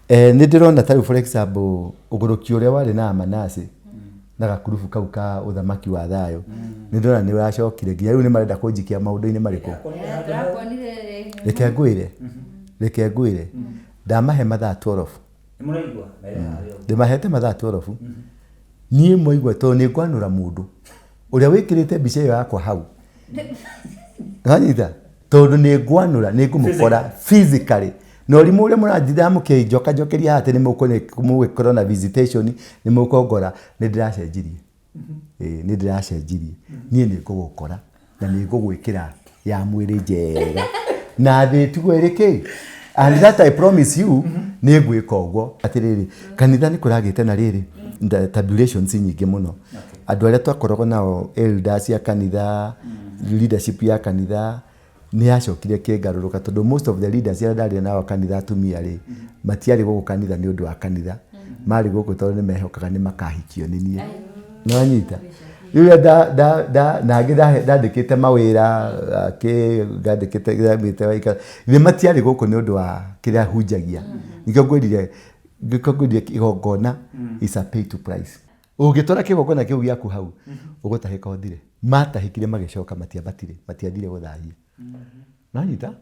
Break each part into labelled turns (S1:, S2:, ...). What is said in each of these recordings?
S1: Nĩ ndĩrona ta rĩu, for example, ũgũrũki ũrĩa warĩ na Amanase na gakurubu kau ka ũthamaki wa thayũ, nĩ ndĩrona nĩ ũracokire nginya rĩu nĩ marenda kũnjikia maũndũ-inĩ marĩkũ.
S2: Tũrakuonire.
S1: Reke ngwĩre, ndamahe mathaa 12.
S3: Nĩ mũraigua mere harĩa ũguo.
S1: Ndĩmahete mathaa 12. Niĩ mwaigua, tondũ nĩ ngwanũra mũndũ ũrĩa wĩkĩrĩte mbica ĩyo yakwa hau, wanyita, tondũ nĩ ngwanũra, nĩ ngũmũkora physically na ũrimũ ũrĩa mũranjithia mũkĩnjoka njokeria haha atĩ nĩ mũgũkorwo na visitation, nĩ mũkongora. Nĩ ndĩracenjirie. Ĩĩ, nĩ ndĩracenjirie. Niĩ nĩ ngũgũkora na nĩ ngũgwĩkĩra ya mwĩrĩ njega na thĩ ĩtigwo ĩrĩ kĩ, and that I promise you, nĩ ngwĩka ũguo. Atĩrĩrĩ, kanitha nĩ kũragĩte na rĩrĩ tabulations nyingĩ mũno. Andũ arĩa twakoragwo nao, elders ya kanitha, leadership ya kanitha nĩ yacokire kĩngarũrũka, tondũ most of the leaders arĩa ndarĩ nao kanitha, atumia rĩ, matiarĩ gũkũ kanitha nĩ ũndũ wa kanitha, marĩ gũkũ tondũ nĩ mehokaga nĩ makahikio nĩ niĩ. Nĩwanyita? Rĩu na angĩ ndandĩkĩte mawĩra akĩ ngandĩkĩte ngĩte waikara nĩ matiarĩ gũkũ nĩ ũndũ wa kĩrĩa hunjagia. Nĩkĩo ngwĩrire igongona is a pay to price. Ũngĩtwara kĩgongona kĩu gĩaku hau, ũgũtahĩka ũthire. Matahĩkire magĩcoka, matiambatire, matiathire gũthahia. Nanyita?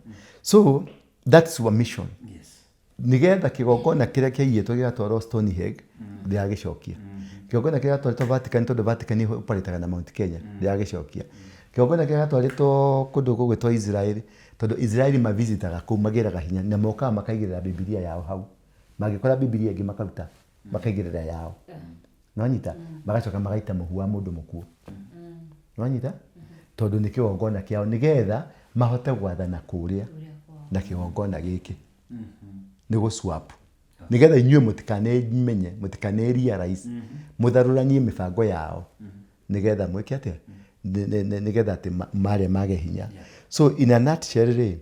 S1: So that's our mission. Nigetha kĩgongona kĩrĩa kĩaiyĩtwo gĩgatwarwo Stonehenge, ndĩragĩcokia. Kĩgongona kĩrĩa gĩatwarĩtwo Vatican, tondũ Vatican ĩoperataga na Mount Kenya, ndĩragĩcokia. Kĩgongona kĩrĩa gĩatwarĩtwo kũndũ gũgwĩtwo Israel, tondũ Israel mavisitaga kũu, magĩraga hinya na mokaga makaigĩrĩra Bibilia yao hau. Mangĩkora Bibilia ĩngĩ, makaruta makaigĩrĩra yao. Nĩwanyita? Magacoka magaita mũhu wa mũndũ mũkuũ. Nĩwanyita? Tondũ nĩ kĩgongona kĩao, nĩgetha mahote gwathana kũrĩa na kĩgongona gĩkĩ nĩ gũ swap, nĩgetha inyuĩ mũtikanemenye, mũtikane realize, mũtharũranie mĩbango yao, nĩgetha mwĩke atĩa? Nĩgetha atĩ marĩa mage hinya. So in a nutshell rĩ,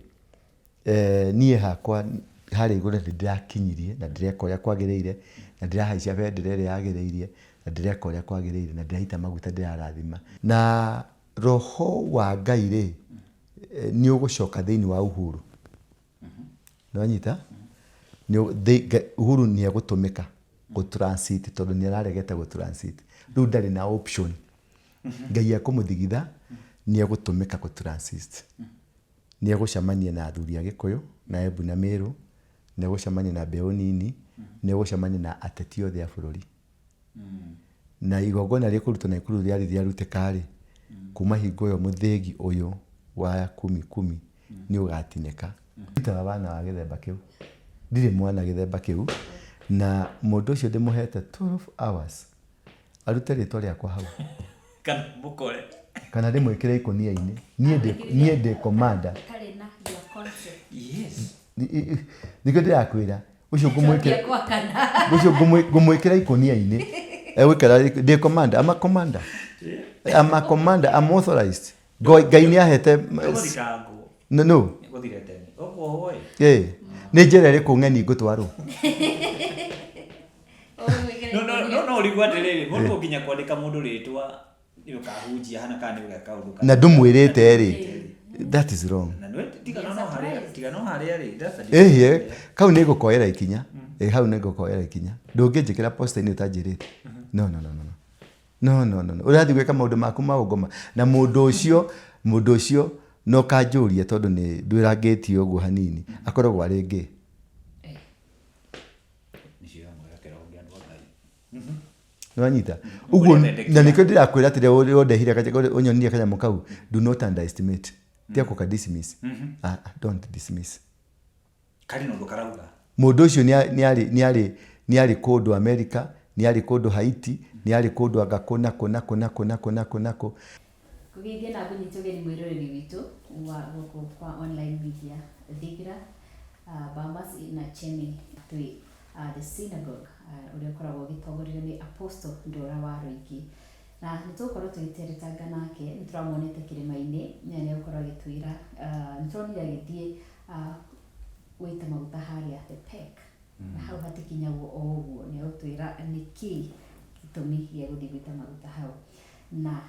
S1: niĩ hakwa harĩa igũrũ nĩ ndĩrakinyirie na ndĩreka ũrĩa kwagĩrĩire, na ndĩrahaicia bendera ĩrĩa yagĩrĩire, na ndĩreka ũrĩa kwagĩrĩire, na ndĩraita maguta, ndĩrarathima na roho wa Ngai rĩ, nĩ ũgũcoka thĩinĩ wa Uhuru. Nĩwanyita? Uhuru nĩ egũtũmĩka gũ transit, tondũ nĩ araregete gũ transit. Rĩu ndarĩ na option. Ngai ekũmũthigitha, nĩ egũtũmĩka gũ transit, nĩ egũcemania na athuri a Gĩkũyũ na Embu na Meru, nĩ egũcemania na mbeũ nini, nĩ egũcemania na ateti othe a bũrũri. Na igongona rĩkũrutwo Naikuru rĩarĩ rĩarutĩka rĩ, kuma hingo ĩyo mũthĩgi ũyũ wa kumi kumi nĩ ũgatinĩka. Nditaga wana wa gĩthemba kĩu, ndirĩ mwana gĩthemba kĩu, na mũndũ ũcio ndĩmũhete 12 hours arute rĩtwa rĩakwa hau.
S3: Kana mũkore.
S1: Kana ndĩmwĩkĩre ikũnia-inĩ. Niĩ ndĩ commander.
S2: Tarĩ na your consent.
S1: Nĩkĩo ndĩrakwĩra ũcio ngũmwĩkĩra
S2: Cokia kwa kana.
S1: Ũcio ngũmwĩkĩra ikũnia-inĩ, egũikara. Ndĩ commander. I'm a commander, I'm a commander, I'm authorized. Ngai nĩ ahete.
S3: Gũthitangwo.
S1: No, no.
S3: Gũthire tene ũkuohwo ĩ.
S1: Ĩ, nĩ njĩra ĩrĩkũ ng'eni ngũtwarwo?
S3: No, no, no, no ũrigwo atĩrĩrĩ, mũndũ nginya kwandĩka mũndũ rĩtwa nĩ ũkahunjia hana kana nĩ ũgeka kaũndũ
S1: na ndũmwĩrĩte rĩ, that is wrong.
S3: Na nĩwe tiga no harĩa, tiga no harĩa rĩ, that's a
S1: ĩhĩ, kau nĩ ngũkoera ikinya. Ĩ, hau nĩ ngũkoera ikinya. Ndũngĩnjĩkĩra poster-inĩ ũtanjĩrĩte. No, no, no, no, no, no, no, no. Ũrathiĩ gwĩka maũndũ maku ma ũngoma na mũndũ ũcio no kanjũria, tondũ nĩ ndwĩrangĩtie ũguo hanini, akoragwo arĩ ngĩ.
S3: Nĩcio mwĩhokera ũngĩ, andũ a Ngai.
S1: Nĩwanyita ũguo? Na nĩkĩo ndĩrakwĩra atĩrĩ, ũrĩa ũndehire ũnyonirie kanyamũ kau, do not underestimate, tiga gũka dismiss. Ah, ah, don't dismiss.
S3: Karĩ na ũndũ karauga.
S1: Mũndũ ũcio nĩ arĩ kũndũ America, nĩ arĩ kũndũ Haiti, nĩ arĩ kũndũ anga kũ na kũ na kũ na kũ na kũ na kũ na kũ.
S2: Kũgeithia na kũnyita ũgeni mwĩroreri witũ wa gũkũ kwa online media Thigira, Bamas na Chemi, twĩ the synagogue, ũrĩa ũkoragwo ũgĩtongorio nĩ Apostle Ndũra wa Rũingĩ, na nĩ tũgũkorwo tũgĩteretanga nake. Nĩ tũramuonete kĩrĩma-inĩ na nĩ egũkorwo agĩtwĩra, nĩ tũronire agĩthiĩ gũita maguta harĩa the Peck, na hau hatikinyagwo o ũguo. Nĩ egũtwĩra nĩkĩ gĩtũmi gĩa gũthiĩ gũita maguta hau. Na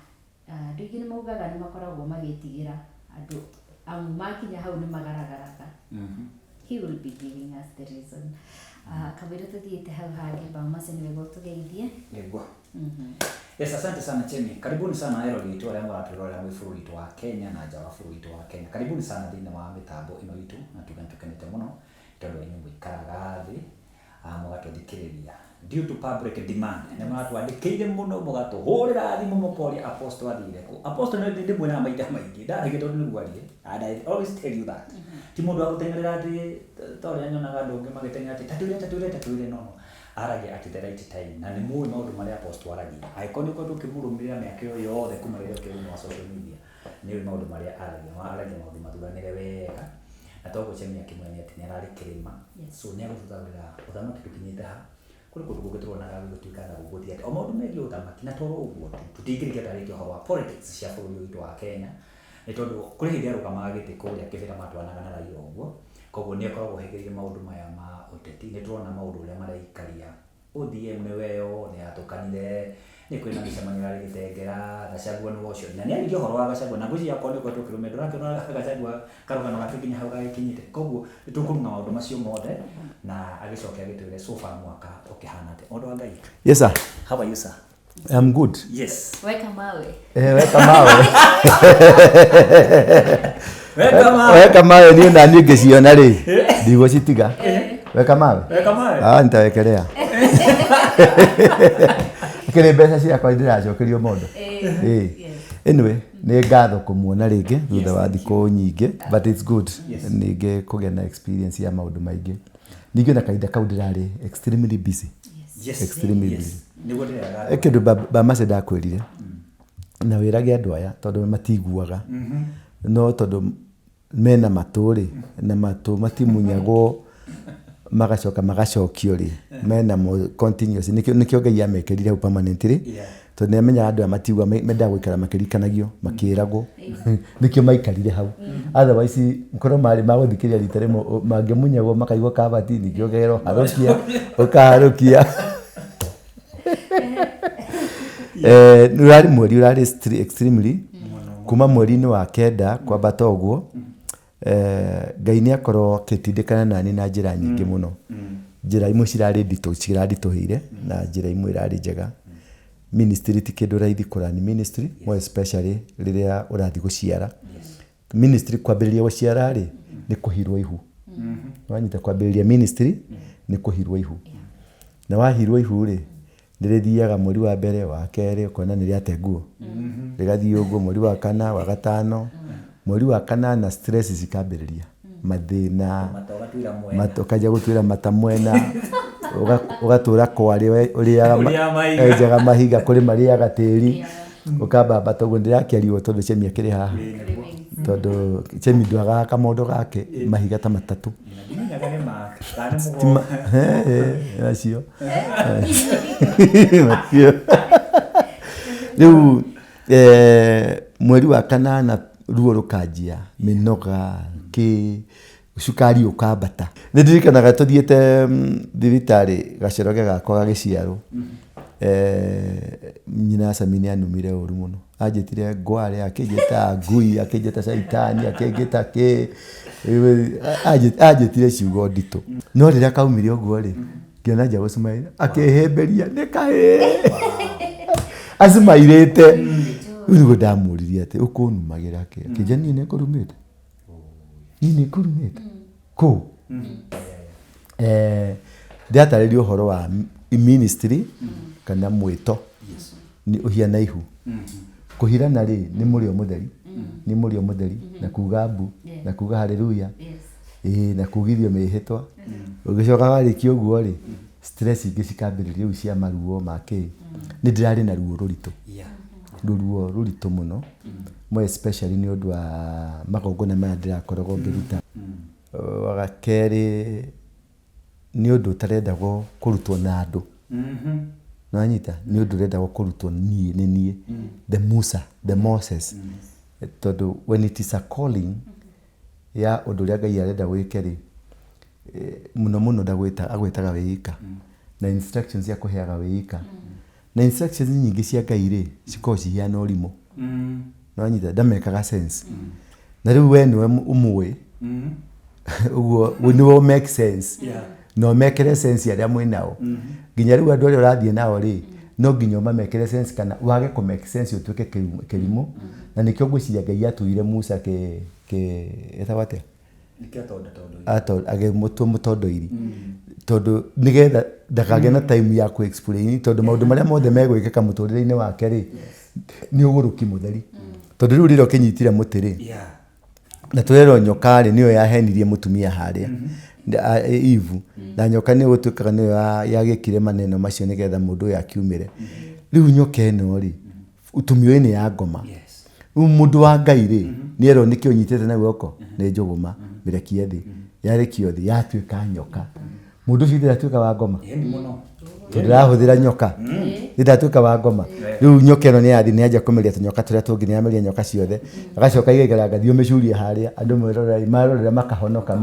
S2: andũ aingĩ nĩ maugaga nĩ makoragwo magĩtigĩra andũ amu makinya hau nĩ magaragaraga. He will be giving us the reason. Kamũira tũthiĩte hau hangĩ, Bamasi, nĩ wega ũtũgeithie.
S3: Nĩguo. Yes, asante sana, Chemi. Karibuni sana erori witũ arĩa mũratwĩrorera mwĩ bũrũri witũ wa Kenya na nja wa bũrũri witũ wa Kenya. Karibuni sana thĩinĩ wa mĩtambo ĩno itũ, na tuga nĩtũkenete mũno tondũ inyuĩ mũikaraga thĩ mũgatũthikĩrĩria. Due to public demand, nĩ mũratwandĩkĩire mũno, mũgatũhũrĩra thimũ, mũkoria Apostle athire kũ. Apostle nĩ ndĩmwĩraga maita maingĩ ndarĩkia tondũ nĩguo arie, and I always tell you that ti mũndũ wa gũteng'erera atĩ ta ũrĩa nyonaga andũ angĩ magĩteng'era atĩ tatwĩre, tatwĩre, tatwĩre. No aragia at the right time, na nĩ mũĩ maũndũ marĩa Apostle aragia. Angĩkorwo nĩ ũkoretwo ũkĩmũrũmĩrĩra mĩaka ĩyo yothe kuma rĩrĩa okire thĩinĩ wa social media, nĩ ũĩ maũndũ marĩa aragia. Aragia maũndũ mathuranĩre wega, na toguo Chemi akĩmwene atĩ nĩ ararĩ kĩrĩma. So nĩ agũtũtaũrĩra ũthamaki tũkinyĩte ha, kũrĩ kũndũ kũngĩ tũronaga gũgĩtuĩka na gũgũthiĩ atĩa, o maũndũ megiĩ ũthamaki. Na toro ũguo tu, tũtingĩrĩkia tarĩkia ũhoro wa politics cia bũrũri ũyũ witũ wa Kenya, nĩ tondũ kũrĩ hĩndĩ arũgamaga gĩtĩ kũrĩa Kĩbĩra matwaranaga na Raila ũguo. Koguo nĩ akoragwo ohĩgĩrĩire maũndũ maya ma ũteti. Nĩ tũrona maũndũ ũrĩa maraikaria ODM, nĩ weyo nĩ yatũkanire, nĩ kwĩna mĩcemanio yarĩ Gĩtengera. Gachagua nĩ ũcio na nĩ aririe ũhoro wa Gachagua, na ngwĩciria akorwo nĩ ũkoretwo ũkĩrũmĩrĩra, ndũrakĩona Gachagua karũgano gake nginya hau gagĩkinyĩte. Koguo nĩ tũkũrung'a maũndũ macio mothe na agĩcoke agĩtwĩre so far mwaka ũkĩhana atĩa. Mũndũ wa Ngai.
S1: Yes, sir.
S3: How are you, sir?
S1: I'm good.
S3: Yes.
S2: Weka mawe.
S1: Eh, weka mawe.
S3: Weka mawe.
S1: Weka mawe, niĩ na niĩ ngĩciona rĩ, ndigũcitiga. Weka mawe.
S3: Weka mawe.
S1: Ah, nitawekelea. Kĩrĩ mbeca ciakwa ndĩracokerio mondo. Eh. Anyway, nĩ ngatho kũmuona rĩngĩ thutha wa thikũ nyingĩ, but it's good ningĩ kũgĩa na experience ya maũndũ maingĩ. Ningĩ na kahinda kau ndĩrarĩ extremely busy. Extremely busy.
S3: Nĩguo ndĩreraga.
S1: Eh, kĩndũ Bamase ndakwĩrire na wĩrage andũ aya, tondũ matiguaga, no tondũ mena matũ rĩ, na matũ matimunyagwo magacoka magacokio rĩ, mena mo continuous. Nĩkĩo Ngai amekĩrire hau permanently, tondũ nĩ amenyaga andũ aya matigua, mendaga gũikara makĩrikanagio, makĩragwo. Nĩkĩo maikarire hau. Otherwise korwo marĩ magũthikĩrĩria rita rĩmwe, mangĩmunyagwo makaigua kabati, ningĩ ũkerwo harũkia, ũkaharũkia. Eh, nĩ ũrarĩ mweri ũrarĩ extremely, kuma mweri-inĩ wa kenda kwambata ũguo. Eh, Ngai nĩ akorwo akĩtindĩkana nani na njĩra nyingĩ mũno. Njĩra imwe cirarĩ nditũ, ciranditũhĩire, na njĩra imwe irarĩ njega. Ministry ti kĩndũ raithi kũrani ministry, more especially rĩrĩa ũrathiĩ gũciara ministry. Kwambĩrĩria gũciara rĩ, nĩ kũhirwo ihu. Wanyita, kwambĩrĩria ministry nĩ kũhirwo ihu, na wahirwo ihu rĩ, nĩ rĩthiaga mweri wa mbere, wa kerĩ, ũkona nĩ rĩate nguo, rĩgathiĩ ũguo mweri wa kana, wa gatano, mweri wa kanana stress cikambĩrĩria, mathĩna.
S3: Mata ũgatuĩra mwena.
S1: Mata, ũkanjia gũtuĩra mata mwena, ũgatũra kwarĩ ũrĩaga
S3: Ũrĩaga mahiga.
S1: Enjaga mahiga, kũrĩ marĩaga tĩri, ũkambamba ũguo. Ndĩrakĩario tondũ Chemi akĩrĩ haha, tondũ Chemi ndwagaga kamondo gake mahiga ta matatũ.
S3: Na ndimenyaga nĩ make kana nĩ mũgongo.
S1: Acio macio rĩu, mweri wa kanana ruo rũkanjia, mĩnoga, kĩ, cukari ũkambata. Nĩ ndirikanaga tũthiĩte thibitarĩ, gacoroge gakwa gagĩciarwo. Nyina Sami nĩ anumire ũru mũno, anjĩtire ngware, akĩnjĩta ngui, akĩnjĩta caitani, akĩnjĩta kĩ, anjĩtire ciugo nditũ. No rĩrĩa kaumire ũguo rĩ, ngĩona nja gũcumaira, akĩhĩmbĩria nĩ kahĩĩ, acumairĩte. Rĩu nĩguo ndamũririe atĩ ũkũnumagĩra kĩ? Akĩnjĩra, "Niĩ nĩngũrumĩte? Niĩ nĩngũrumĩte kũ?" Eh, ndĩratarĩria ũhoro wa ministry kana mwĩto nĩ ũhiana ihu. Kũhirana rĩ, nĩ mũrĩo mũtheri, nĩ mũrĩo mũtheri, na kuga mbu, na kuga haleluya. Ĩĩ, na kugithio mĩhĩtwa. Ũgĩcoka warĩkia ũguo rĩ, stress ingĩ cikambĩrĩria rĩu cia maruo ma kĩ. Nĩ ndĩrarĩ na ruo rũritũ, ruo rũritũ mũno, more especially nĩ ũndũ wa magongona maya ndĩrakoragwo ngĩruta. Wa kerĩ, nĩ ũndũ ũtarendagwo kũrutwo na andũ. Nĩwanyita, nĩ ũndũ ũrendagwo kũrutwo niĩ nĩ niĩ, the Musa, the Moses, tondũ when it is a calling ya ũndũ ũrĩa Ngai arenda wĩke rĩ, mũno mũno ndagwĩta, agwĩtaga wĩika, na instructions akũheaga wĩika, na instructions nyingĩ cia Ngai rĩ, cikoragwo cihiana ũrimũ. Nĩwanyita, ndamekaga sense, na rĩu we nĩwe ũmũĩ. Ũguo nĩwo make sense.
S3: Yeah.
S1: Na ũmekĩre sense arĩa mwĩ nao. Nginya rĩu andũ arĩa ũrathiĩ nao rĩ, no nginya ũmamekĩre sense kana wage kũ make sense ũtuĩke kĩrimũ. Na nĩkĩo ngwĩciria Ngai atuire Musa kĩ kĩ etagwo atĩa?
S3: Nĩkĩo tonda tondu.
S1: Agĩmũtua mũtondoiri. Tondũ nĩgetha ndakagĩe na time ya kũ explain tondũ maũndũ marĩa mothe megwĩkĩka mũtũrĩre-inĩ wake rĩ, nĩ ũgũrũki mũtheri. Tondũ rĩu rĩrĩa ũkĩnyitire mũtĩ rĩ,
S3: Yeah.
S1: na tũrerwo nyoka rĩ nĩyo yahenirie mũtumia harĩa Eve, na nyoka nĩyo gũtuĩkaga nĩyo yagĩkire maneno macio nĩgetha mũndũ ũyũ akiumĩre. Rĩu nyoka ĩno rĩ, tũmĩũĩ nĩ ya ngoma.
S3: Yes.
S1: Rĩu mũndũ wa Ngai rĩ, nĩerwo nĩkĩ ũnyitĩte na guoko, nĩ njũgũma, mĩrekie thĩ. Yarekio thĩ, yatuĩka nyoka. Mũndũ ũcio ndatuĩka wa ngoma.
S3: Yeni mũno.
S1: Tondũ ndĩrahũthĩra nyoka. Nĩ ndatuĩka wa ngoma. Rĩu nyoka ĩno nĩ yathiĩ nĩ yanjia kũmeria tũnyoka tũrĩa tũngĩ, nĩ yameria nyoka ciothe. Agacoka igaikara ngathiĩ ũmĩcurie harĩa, andũ merorera, marorera makahonoka,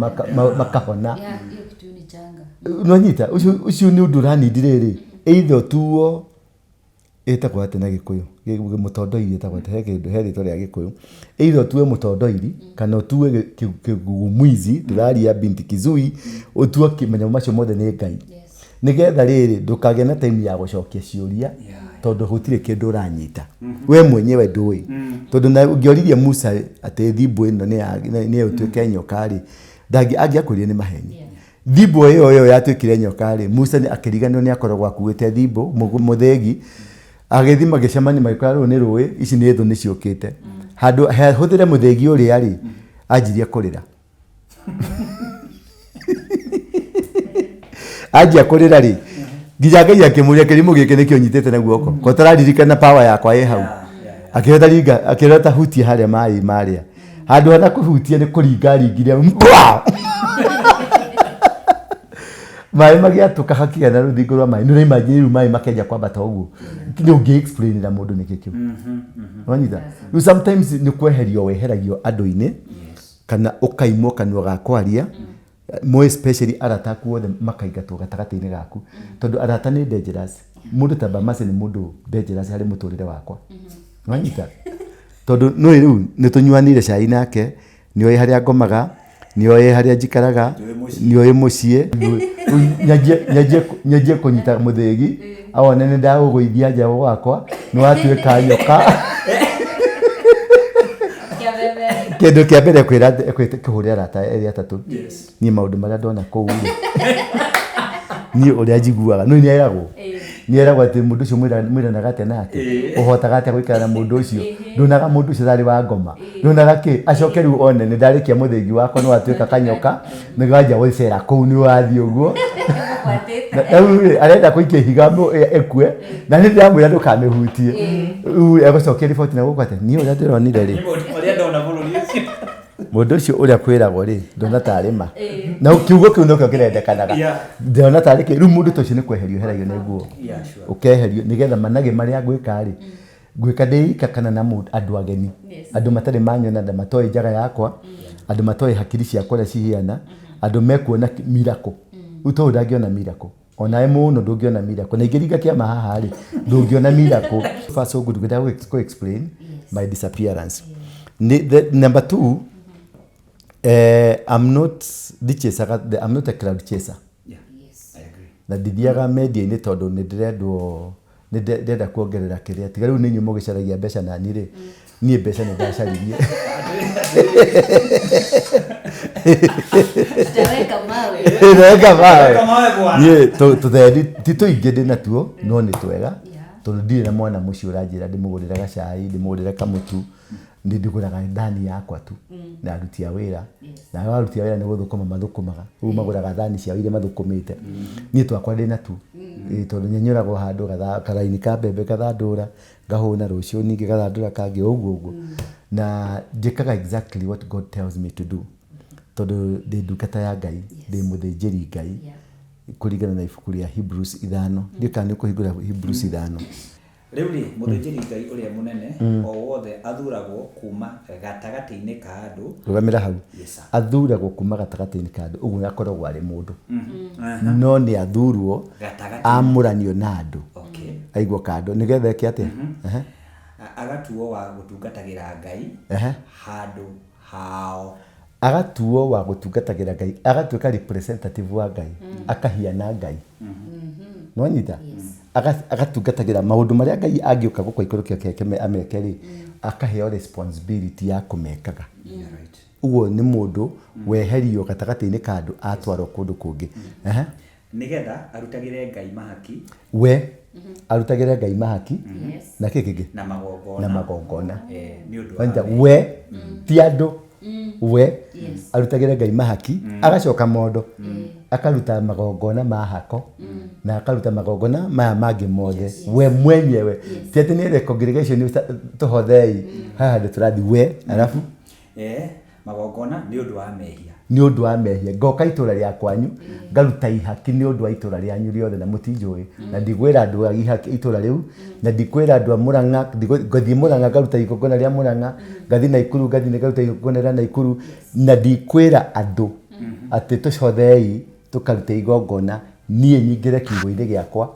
S1: makahona.
S2: Yeah, hiyo kitu ni changa.
S1: Nĩwanyita? Ũcio nĩ ũndũ ũranindi rĩrĩ, either ũtuo ĩtagwo atĩa na Gĩkũyũ? Mũtondoiri ĩtagwo atĩa? He kĩndũ, he rĩtwa rĩa Gĩkũyũ. Either ũtue mũtondoiri kana ũtue kĩgumwizi, ndĩraria binti kizui, ũtue manyamũ macio mothe nĩ Ngai.
S2: Yes.
S1: Nĩgetha rĩrĩ ndũkagĩe na time ya gũcokia ciũria tondũ gũtirĩ kĩndũ ũranyita. We mwenyewe ndũĩ. Tondũ na ũngĩoririe Musa atĩ thimbũ ĩno nĩ ĩtuĩke nyoka rĩ, angĩakwĩrire nĩ maheni.
S2: Yeah.
S1: Thimbũ ĩyo yatuĩkire nyoka rĩ, Musa nĩ akĩriganĩrwo nĩ akoragwo akuĩte thimbũ, mũthĩgi, agĩthiĩ magĩcemania magĩkora rũrũ nĩ rũĩ, ici nĩ thũ nĩ ciũkĩte. Handũ hũthĩre mũthĩgi ũrĩa rĩ, anjirie kũrĩra. Anjia kũrĩra rĩ, nginya Ngai akĩmũria kĩrimũ gĩkĩ nĩkĩo nyitĩte na guoko, ko tararirikana power yakwa ĩ hau. Akĩhota ringa, akĩhota hutia harĩa maĩ marĩa. Handũ hana kũhutia nĩ kũringa ringire, mbwa! Maĩ magĩatũka hakĩgĩa na rũthingo rwa maĩ. Nĩ ũraimagine rĩu maĩ makĩanjia kwambata ũguo. Nĩ ũngĩ explain na mũndũ nĩkĩ kĩu. Wanyita? Rĩu sometimes nĩ kweherio weheragio andũ-inĩ, kana ũkaimwo kanua ga kwaria, more especially arata aku othe makaingatwo gatagatĩ-inĩ gaku. Tondũ arata nĩ dangerous. Mũndũ ta Bamasi nĩ mũndũ dangerous harĩ mũtũrĩre wakwa. Wanyita? Tondũ nĩũĩ rĩu nĩ tũnyuanĩire cai nake, nĩoĩ harĩa ngomaga, nĩoĩ harĩa njikaraga, nĩoĩ mũciĩ. Nyanjie kũnyita mũthĩgi, awone nĩ ndagũgũithia nja gwakwa, nĩ watuĩka nyoka. Kĩndũ kĩa mbere kwĩra kũhũrĩra arata erĩ atatũ.
S3: Yes.
S1: Niĩ maũndũ marĩa ndona kũu rĩ, niĩ ũrĩa njiguaga, nĩ nĩeragwo. Nĩeragwo atĩ mũndũ ũcio mwĩranaga atĩa nake, ũhotaga atĩa gũikara na mũndũ ũcio, ndonaga mũndũ ũcio tarĩ wa ngoma, ndonaga kĩ, acoke rĩu one nĩ ndarĩkia mũthĩgi wakwa nĩ watuĩka kanyoka, nĩ wanjia gũcera kũu nĩ wathiĩ ũguo. Rĩu rĩ, arenda kũikia ihiga ĩkue, na nĩ ndĩramwĩra ndũkamĩhutie. Rĩu egũcokia riboti na gũkũ atĩ niĩ ũrĩa ndĩronire rĩ,
S3: Ũrĩa ndona bũrũri ũcio.
S1: mũndũ ũcio ũrĩa kwĩragwo rĩ, ndona tarĩ ma. Na kiugo kĩu nĩkĩo kĩrendekanaga.
S3: Yeah.
S1: Ndona tarĩ kĩ, rĩu mũndũ ta ũcio nĩ kweherio eheragio nĩ nguo.
S3: Yeah, sure.
S1: Ũkeherio nĩgetha managĩ marĩa ngwĩka rĩ, ngwĩka ndĩ kana na andũ ageni.
S2: Yes.
S1: Andũ matarĩ manyona na matoĩ njaga yakwa, andũ matoĩ hakiri ciakwa ũrĩa cihiana, andũ mekuona miracle. Rĩu tondũ ndangĩona miracle. Onawe mũno ndũngĩona miracle. Na ingĩringa kĩama haha rĩ, ndũngĩona miracle. First so good, ngwenda kũ explain my disappearance. Ni, the, number two, I'm not ndichasaga, I'm not a crowd chaser.
S3: Yeah.
S2: Yes.
S3: I agree.
S1: Na ndithiaga media-inĩ tondũ nĩ ndĩrendwo, nĩ ndĩrenda kuongerera kĩrĩa. Tiga rĩu nĩ inyuĩ mũgĩcaragia mbeca na niĩ rĩ, niĩ mbeca nĩ ndacaririe.
S2: Tutaweka mawe.
S1: Ndaweka mawe.
S3: Weka mawe bwana.
S1: Niĩ tũthendi ti tũingĩ ndĩ natuo, no nĩ twega.
S2: Yeah.
S1: Tondũ ndirĩ na mwana mũciĩ ũranjĩra ndĩmũgũrĩre gacai, ndĩmũgũrĩre kamũtu. Nĩ ndĩgũraga thani yakwa tu na aruti a wĩra. Na arĩa aruti a wĩra nĩ gũthũkũma mathũkũmaga. Rĩu magũraga thani ciao iria mathũkũmĩte. Niĩ twakwa ndĩ natuo. Tondũ nyenyũragwo handũ karaini ka mbembe ngathandũra, ngahũna rũciũ ningĩ gathandũra kangĩ ũguo ũguo. Na njĩkaga exactly what God tells me to do. Tondũ ndĩ ndungata ya Ngai, ndĩ mũthĩnjĩri Ngai.
S2: Yeah.
S1: Kũringana na ibuku rĩa Hebrews 5. Ndiũĩ kana nĩ ũkũhingũra Hebrews 5.
S3: Rĩu rĩ, mũthĩnjĩri Ngai ũrĩa mũnene o wothe athuragwo kuma gatagatĩ-inĩ ka andũ.
S1: Rũgamĩra hau.
S3: Yes, sir.
S1: Athuragwo kuma gatagatĩ-inĩ ka andũ, ũguo akoragwo arĩ mũndũ. No nĩ athurwo
S3: Gatagatĩ.
S1: amũranio na andũ.
S3: Okay.
S1: Aigwo kando nĩgetha eke atĩa? Ehe.
S3: Agatuo wa gũtungatagĩra Ngai
S1: Ehe.
S3: handũ hao.
S1: Agatuo wa gũtungatagĩra Ngai, agatuĩka representative wa Ngai, akahiana Ngai. Nĩwanyita? Agatungatagĩra maũndũ marĩa Ngai angĩũka gũkũ aikũrũkia keke ameke rĩ, akaheo responsibility ya kũmekaga.
S3: Yeah, right.
S1: Ũguo nĩ mũndũ weherio gatagatĩ-inĩ ka andũ atwarwo kũndũ kũngĩ. Ehe.
S3: Nĩgetha arutagĩre Ngai mahaki.
S1: We arutagĩre Ngai mahaki. Na kĩ kĩngĩ?
S3: Na magongona.
S1: Na magongona.
S3: Nĩ ũndũ wa
S1: Wanyita, we ti andũ, we arutagĩre Ngai mahaki, agacoka mondo, akaruta magongona ma hako, na akaruta magongona maya mangĩ mothe we mwenyewe. Ti atĩ nĩ ere congregation tũhothei haha handũ tũrathiĩ we, alafu
S3: Magongona nĩ ũndũ wa mehia.
S1: Nĩ ũndũ wa mehia. Ngoka itũra rĩa kwanyu, ngaruta ihaki nĩ ũndũ wa itũra rĩanyu rĩothe na mũtinjũĩ. Na ndigwĩra andũ a ihaki itũra rĩu, na ndikwĩra andũ a Mũrang'a, ngathiĩ Mũrang'a ngaruta igongona rĩa Mũrang'a, ngathiĩ Naikuru, ngathiĩ ngaruta igongona rĩa Naikuru, na ndikwĩra andũ atĩ tũcothei tũkarute igongona, niĩ nyingĩre kiugũ-inĩ gĩakwa,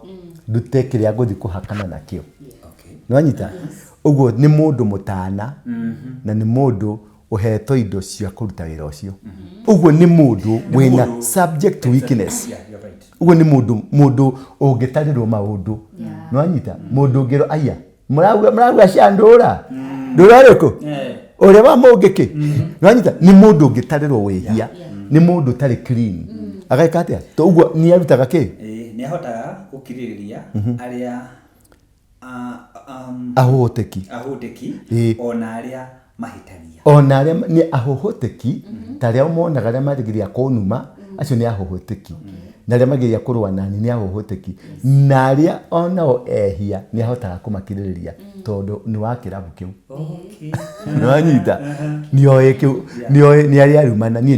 S1: ndute kĩrĩa ngũthiĩ kũhakana nakĩo. Nĩwanyita? Ũguo nĩ mũndũ mũtana, na nĩ mũndũ ũhetwo indo cia kũruta wĩra ũcio. Ũguo nĩ mũndũ wĩna subject to weakness.
S3: Yeah, you're right.
S1: Ũguo nĩ mũndũ ũngĩtarĩrwo maũndũ. Nĩwanyita? Mũndũ ũngĩrwo, aya, mũrauga cia ndũra. Ndũra ĩrĩkũ? Ũrĩa wa mũngĩkĩ? Nĩwanyita? Nĩ mũndũ ũngĩtarĩrwo wĩhia. Nĩ mũndũ ũtarĩ clean. Ageka atĩa? To ũguo nĩ arutaga kĩ?
S3: Nĩ ahotaga gũkirĩrĩria arĩa
S1: Ahũhũtĩki.
S3: Ahũhũtĩki, ona arĩa mahĩtagia.
S1: Ona arĩa nĩ ahũhũtĩki, ta arĩa monaga arĩa marigĩrĩria kũnuma, acio nĩ ahũhũtĩki. Na arĩa marigĩrĩria kũrũa nani nĩ ahũhũtĩki. Na arĩa onao ehia nĩ ahotaga kũmakirĩrĩria tondũ nĩ wa kĩrabu kĩu. Nĩwanyita? Nĩoĩ kĩu, nĩoĩ nĩ arĩa arumana, niĩ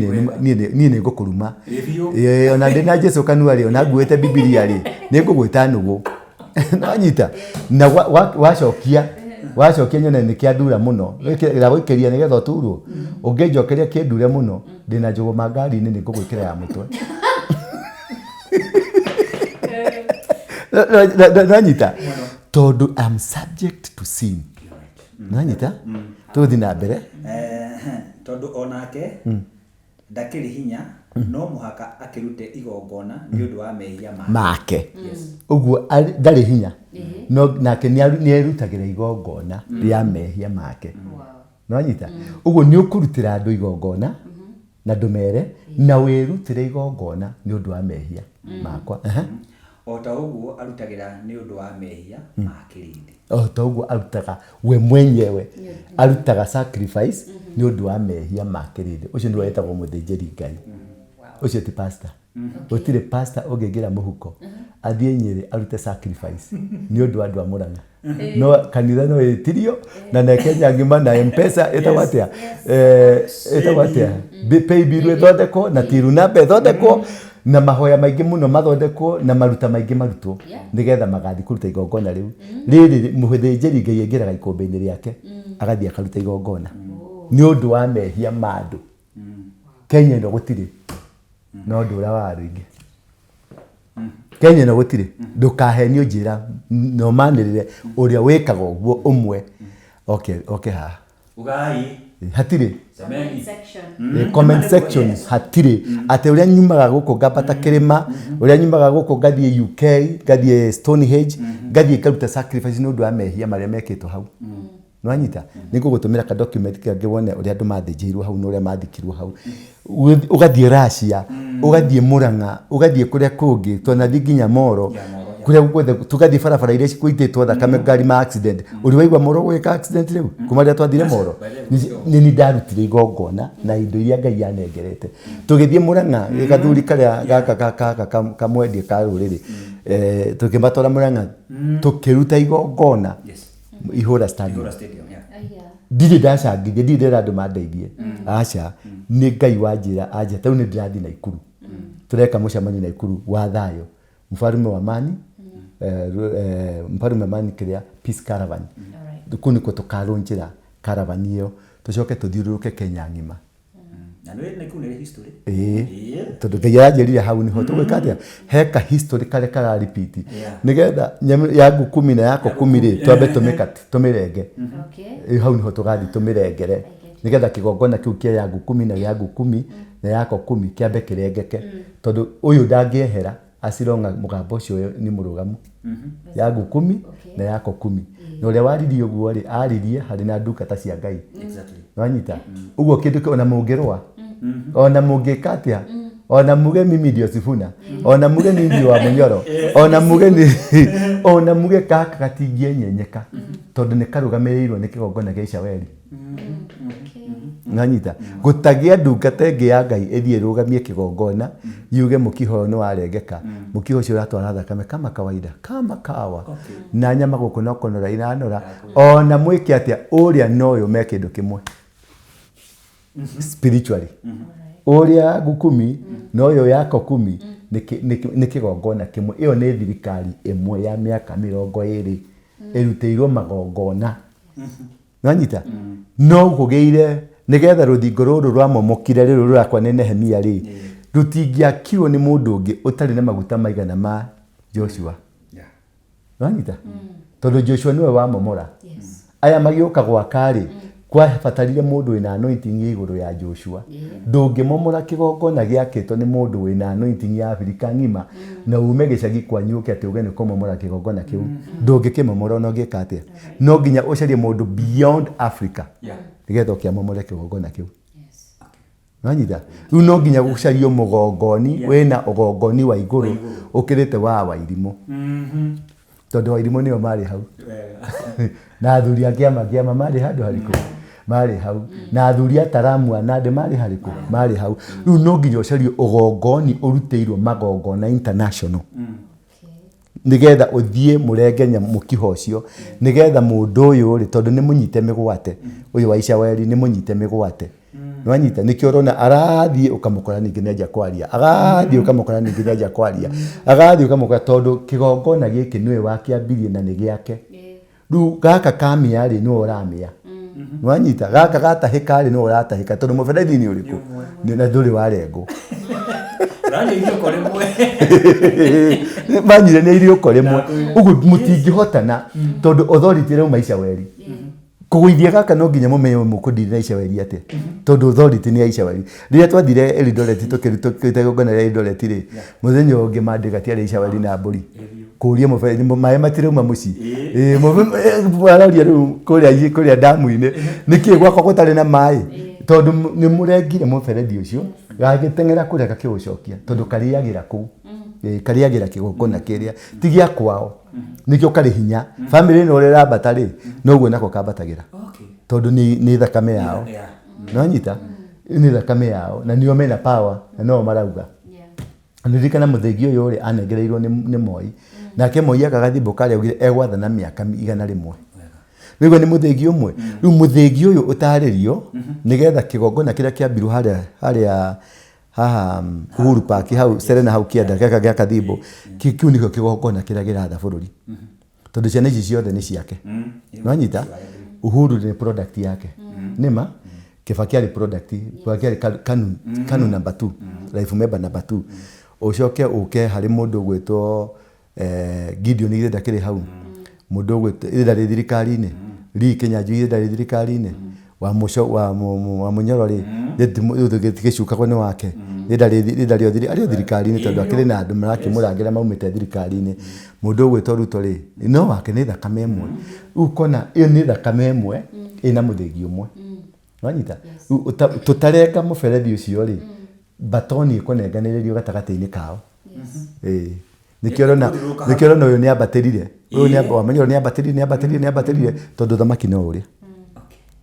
S1: nĩ ngũkũruma. Ona ndĩ na Jesũ kanua rĩ, ona nguĩte Bibilia rĩ, nĩ ngũgwĩta nũgũ. Nĩwanyita? Na wacokia nyone nĩ kĩandura mũno. Ndagũikĩria nĩgetha ũturwo. Ũngĩnjokeria kĩndure mũno, ndĩna njũgũma ngari-inĩ nĩ ngũgwĩkĩra ya mũtwe. Nĩwanyita? Tondũ I'm subject to sin. Nĩwanyita? Tũgũthiĩ na mbere.
S3: Tondũ onake ndakĩrĩ hinya, no mũhaka akĩrute igongona nĩ ũndũ wa mehia make.
S1: Make. Ũguo ndarĩ hinya. No nake nĩ erutagĩra igongona rĩa mehia make. Nĩwanyita? Ũguo nĩ ũkũrutĩra andũ igongona na ndũmere na wĩrutĩre igongona nĩ ũndũ wa mehia makwa.
S3: O ta ũguo arutagĩra nĩ ũndũ wa mehia ma kĩrĩndĩ.
S1: O ta ũguo arutaga we mwenyewe, arutaga sacrifice nĩ ũndũ wa mehia ma kĩrĩndĩ. Ũcio nĩwe wetagwo mũthĩnjĩri Ngai. Ũcio ti pastor. Gũtirĩ pastor ũngĩingĩra mũhuko athiĩ Nyĩrĩ arute sacrifice nĩ ũndũ wa andũ a Mũrang'a. No kanitha no ĩtirio na na Kenya ng'ima na M-Pesa ĩtagwo atĩa? Ĩtagwo atĩa? Pay bill ĩthondekwo na till number ĩthondekwo na mahoya maingĩ mũno mathondekwo na maruta maingĩ marutwo nĩgetha magathiĩ kũruta igongona rĩu. Rĩrĩ mũthĩnjĩri Ngai aingĩraga ikũmbĩ-inĩ rĩake agathiĩ akaruta igongona nĩ ũndũ wa mehia ma andũ. Kenya ĩno gũtirĩ no ndũra wa rĩngĩ. Kenya ĩno gũtirĩ, ndũkahenio njĩra na ũmanĩrĩre ũrĩa wĩkaga ũguo ũmwe. Okay, okay haha.
S3: Ugai.
S1: Hatirĩ.
S3: Semeni.
S1: Comment section hatirĩ. Atĩ ũrĩa nyumaga gũkũ ngambata kĩrĩma, ũrĩa nyumaga gũkũ ngathiĩ UK, ngathiĩ Stonehenge, ngathiĩ ngaruta sacrifice nĩ ũndũ wa mehia marĩa mekĩtwo hau. Nĩwanyita? Nĩ ngũgũtũmĩra ka document kangĩ wone ũrĩa andũ mathĩnjĩirwo hau na ũrĩa mathikirwo hau. Ũgathiĩ Russia, ũgathiĩ Mũrang'a, ũgathiĩ kũrĩa kũngĩ, twanathiĩ nginya Moro, kũrĩa guothe, tũgathiĩ barabara iria cikũitĩtwo thakame ngari ma accident. Ũrĩ waigua Moro gwĩka accident rĩu? Kuma rĩrĩa twathire Moro? Nĩ niĩ ndarutire igongona na indo iria Ngai anengerete. Tũgĩthiĩ Mũrang'a, gathuri karĩa gaka kamwendie ka rũrĩrĩ, tũkĩmatwara Mũrang'a, tũkĩruta igongona. Ihũra stadium.
S3: Ihũra stadium, yeah.
S1: Ndirĩ ndacangithia, ndirĩ ndera andũ mandeithie. Aca, nĩ Ngai wanjĩra, anjĩra, tarĩu nĩ ndĩrathiĩ Naikuru. Tũreka mũcemanio Naikuru wa thayũ. Mfalme wa Amani, Mfalme wa Amani kĩrĩa Peace Caravan. Kũu nĩkuo tũkarũnjĩra caravan ĩyo, tũcoke tũthiũrũrũke Kenya ng'ima.
S3: Na nĩ Naikuru nĩ history.
S1: Ĩĩ. Tondũ Ngai aranjĩrire hau nĩho tũgwĩka atĩa? He ka history karĩa kara repeat. Nĩgetha nyamũ ya ngukumi na yako kumi rĩ, twambe tũmĩkate, tũmĩrenge. Ĩĩ, hau nĩho tũgathiĩ tũmĩrengere. Nĩgetha kĩgongona kĩu kĩa yangu kumi na yangu kumi na yako kumi kĩambe kĩrengeke, tondũ ũyũ ndangĩehera acironga mũgambo ũcio nĩ mũrũgamu. Yangu kumi na yako kumi. Na ũrĩa waririe ũguo rĩ, aririe harĩ na ndungata cia Ngai. Wanyita? Ũguo kĩndũ kĩu ona mũngĩrũa, ona mũngĩka atĩa, ona muge mimi ndio Sifuna, ona muge ni ndio wa Mũnyoro, ona muge ni ona muge gaka gatingĩenyenyeka, tondũ nĩ karũgamĩrĩirwo nĩ kĩgongona kĩa Icaweri. Nanyita gũtagĩa ndungata ĩngĩ ya Ngai ĩthiĩ ĩrũgamie kĩgongona yuge mũkiho ũyũ nĩ warengeka, mũkiho ũcio ũratwara thakame kama kawaida kama kawa, na nyama gũkũ no kũnora iranora, ona mwĩke atĩa ũrĩa na ũyũ me kĩndũ kĩmwe spiritually. Ũrĩa ngukumi na ũyũ yako kumi nĩ kĩgongona kĩmwe. Ĩyo nĩ thirikari ĩmwe ya mĩaka 20 ĩrutĩirwo magongona. Nanyita no kũgĩire nĩgetha rũthingo rũrũ rwamomokire rĩrũ rũrakwa nĩ Nehemia rĩ, rũtingĩakirwo nĩ mũndũ ũngĩ ũtarĩ na maguta maigana ma Joshua. Nanyita tondũ Joshua nĩwe wamomora. Aya magĩũka gwaka rĩ, kwabatarire mũndũ wĩna anointing ya igũrũ ya Joshua. Ndũngĩmomora kĩgongona gĩakĩtwo nĩ mũndũ wĩna anointing ya Afrika ng'ima na ume gĩcagi kwanyu ũke atĩ uge nĩ kũmomora kĩgongona kĩu. Ndũngĩkĩmomora ona ũngĩka atĩa. No nginya ũcarie mũndũ beyond Africa nĩgetha ũke amomore kĩgongona kĩu. Nanyita rĩu no nginya gũcario mũgongoni wĩna ũgongoni wa igũrũ ũkĩrĩte wa Wairimũ, tondũ Wairimũ nĩo marĩ hau na athuri a kĩama kĩama marĩ handũ harĩkũ marĩ hau, na athuri a Taramu a Nandi marĩ harĩkũ marĩ hau. Rĩu no nginya ũcario ũgongoni ũrutĩirwo magongona international nĩgetha ũthiĩ mũrenge mũkiho ũcio, nĩgetha mũndũ ũyũ rĩ, tondũ nĩ mũnyite mĩgwate, ũyũ wa Icaweri nĩ mũnyite mĩgwate. Nĩwanyita? Nĩkĩo ũrona arathiĩ ũkamũkora ningĩ nĩanjia kwaria, agathiĩ ũkamũkora ningĩ nĩanjia kwaria, agathiĩ ũkamũkora, tondũ kĩgongona gĩkĩ nĩwe wakĩambirie na nĩ gĩake. Rĩu gaka kamĩa rĩ, nĩwe ũramĩa. Nĩwanyita? Gaka gatahĩka rĩ, nĩwe ũratahĩka, tondũ mũberethi nĩ ũrĩkũ? Na ndũrĩ warengwo. Manyire nĩ iriũko rĩmwe. Ũguo mũtingĩhotana tondũ authority ĩrauma Icaweri. Kũgũithia gaka no nginya mũmenye mũkũndiri na Icaweri atĩa, tondũ authority nĩ ya Icaweri. Rĩrĩa twathire Eldoret tũkĩruta igongona rĩa Eldoret rĩ, mũthenya ũngĩ mandĩ gatiarĩ Icaweri na mbũri. Kũria mũberethi maĩ matirauma mũciĩ. Aroria rĩu kũrĩa ndamu-inĩ nĩkĩ gwakwa gũtarĩ na maĩ, tondũ nĩ mũrengire mũberethi ũcio gagĩteng'era kũrĩa gakĩũcokia, tondũ karĩagĩra kũu, karĩagĩra kĩgongona kĩrĩa ti gĩa kwao, nĩkĩo karĩ hinya. Bamĩrĩ ĩno ũrĩa ĩrambata rĩ, noguo nako kambatagĩra, tondũ nĩ thakame yao. Nĩwanyita? Nĩ thakame yao na nĩo mena power na no marauga. Ndirikana mũthĩgi ũyũ rĩ, anengereirwo nĩ Moi. Nake Moi aka gathimbo karĩa augire egwathana mĩaka 100. Rĩu nĩ mũthĩgi ũmwe. Rĩu mũthĩgi ũyũ ũtarĩrio nĩgetha kĩgongona kĩrĩa kĩambirwo harĩa haha Uhuru Park hau Serena hau kĩanda gĩaka gĩa Kathimbo, kĩu nĩkĩo kĩgongona kĩrĩa kĩratha bũrũri. Tondũ ciana ici ciothe nĩ ciake. Nĩwanyita? Uhuru nĩ product yake. Nĩma? Kibaki arĩ product, Kibaki arĩ Kanu number 2, life member number 2. Ũcoke ũke harĩ mũndũ ũgwĩtwo Gideon githĩ ndakĩrĩ hau, mũndũ ũgwĩtwo githĩ ndarĩ thirikari-inĩ, Lee Kinyanjui githĩ ndarĩ thirikari-inĩ, wa Mũnyoro rĩ, gĩcukagwo nĩ wake, githĩ ndarĩ arĩ o thirikari-inĩ, tondũ akĩrĩ na andũ marakĩmũrangĩra maumĩte thirikari-inĩ. Mũndũ ũgwĩtwo Ruto rĩ, no wake nĩ thakame ĩmwe. Rĩu ũkona ĩyo nĩ thakame ĩmwe ĩna mũthĩgi ũmwe. Wanyita? Tũtarenga mũberethi ũcio rĩ, batoni ĩkũnenganĩrĩrio gatagatĩ-inĩ kao. Nĩkĩo ũrona ũyũ nĩ ambatĩrire, ũyũ nĩ Wamũnyoro nĩ ambatĩrire, nĩ ambatĩrire, nĩ ambatĩrire, tondũ thamaki no ũrĩa.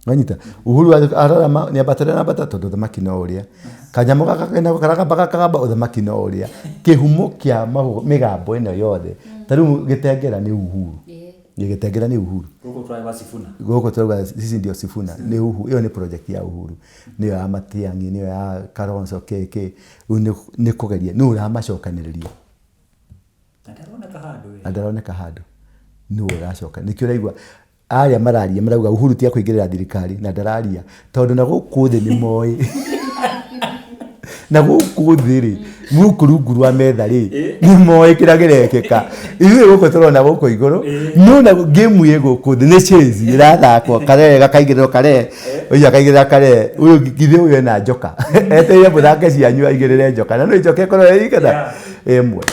S1: Wanyita? Uhuru arora nĩ ambatĩra na ambata, tondũ thamaki no ũrĩa. Kanyamũ gaka kena karagamba gakagamba, ũthamaki no ũrĩa. Kĩhumo kĩa mĩgambo ĩno yothe, ta rĩu gĩtengera nĩ Uhuru. Gĩtengera nĩ Uhuru.
S3: Gũkũ tũrauga Sifuna.
S1: Gũkũ tũrauga sisi ndio Sifuna. Nĩ Uhuru, ĩyo nĩ project ya Uhuru. Nĩyo ya Matiang'i, nĩyo ya Kalonzo, kĩ kĩ. Rĩu nĩ kũgeria, nũ ũramacokanĩrĩria?
S3: Na ndaroneka handũ
S1: ĩ. Na ndaroneka handũ. Nũ ũracoka? Nĩkĩo ũraigua arĩa mararia marauga Uhuru ti akũingĩrĩra thirikari na ndararia, tondũ na gũkũ thĩ nĩ moĩ. Na gũkũ thĩ rĩ, gũkũ rungu rwa metha rĩ, nĩ moĩ kĩrĩa kĩrekĩka. Ithuĩ gũkũ tũrona gũkũ igũrũ, no na game ĩ gũkũ thĩ nĩ chase ĩrathakwo, karee gakaigĩrĩrwo karee, ũcio akaigĩrĩra karee, ũyũ githĩ ũyũ ena njoka. Etereire mũthake cianyu aigĩrĩre njoka. Na no njoka ĩkorwo ĩ igana ĩmwe.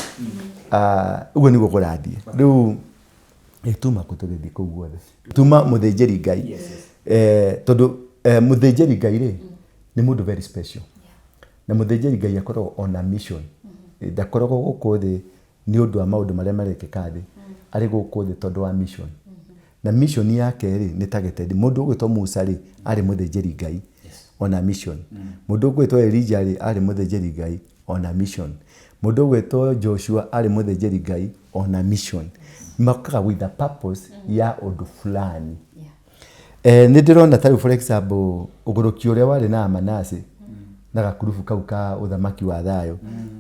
S1: Ah, ũguo nĩguo kũrathiĩ. Rĩu tuma kũ tũgĩthiĩ kũu guothe. Tuma mũthĩnjĩri Ngai. Tondũ mũthĩnjĩri Ngai rĩ, nĩ mũndũ very special. Na mũthĩnjĩri Ngai akoragwo on a mission. Ndakoragwo gũkũ thĩ nĩ ũndũ wa maũndũ marĩa marekĩka thĩ. Arĩ gũkũ thĩ tondũ wa mission. Na mission yake rĩ, nĩ targeted. Mũndũ ũgwĩtwo Musa rĩ, arĩ mũthĩnjĩri Ngai on a mission. Mũndũ ũgwĩtwo Elijah rĩ, arĩ mũthĩnjĩri Ngai on a mission. Mũndũ ũgwĩtwo Joshua arĩ mũthĩnjĩri Ngai on a mission. Mokaga with a purpose ya ũndũ fulani. Nĩ ndĩrona ta rĩu for example ũgũrũki ũrĩa warĩ na Amanase na gakurubu kau ka ũthamaki wa thayũ,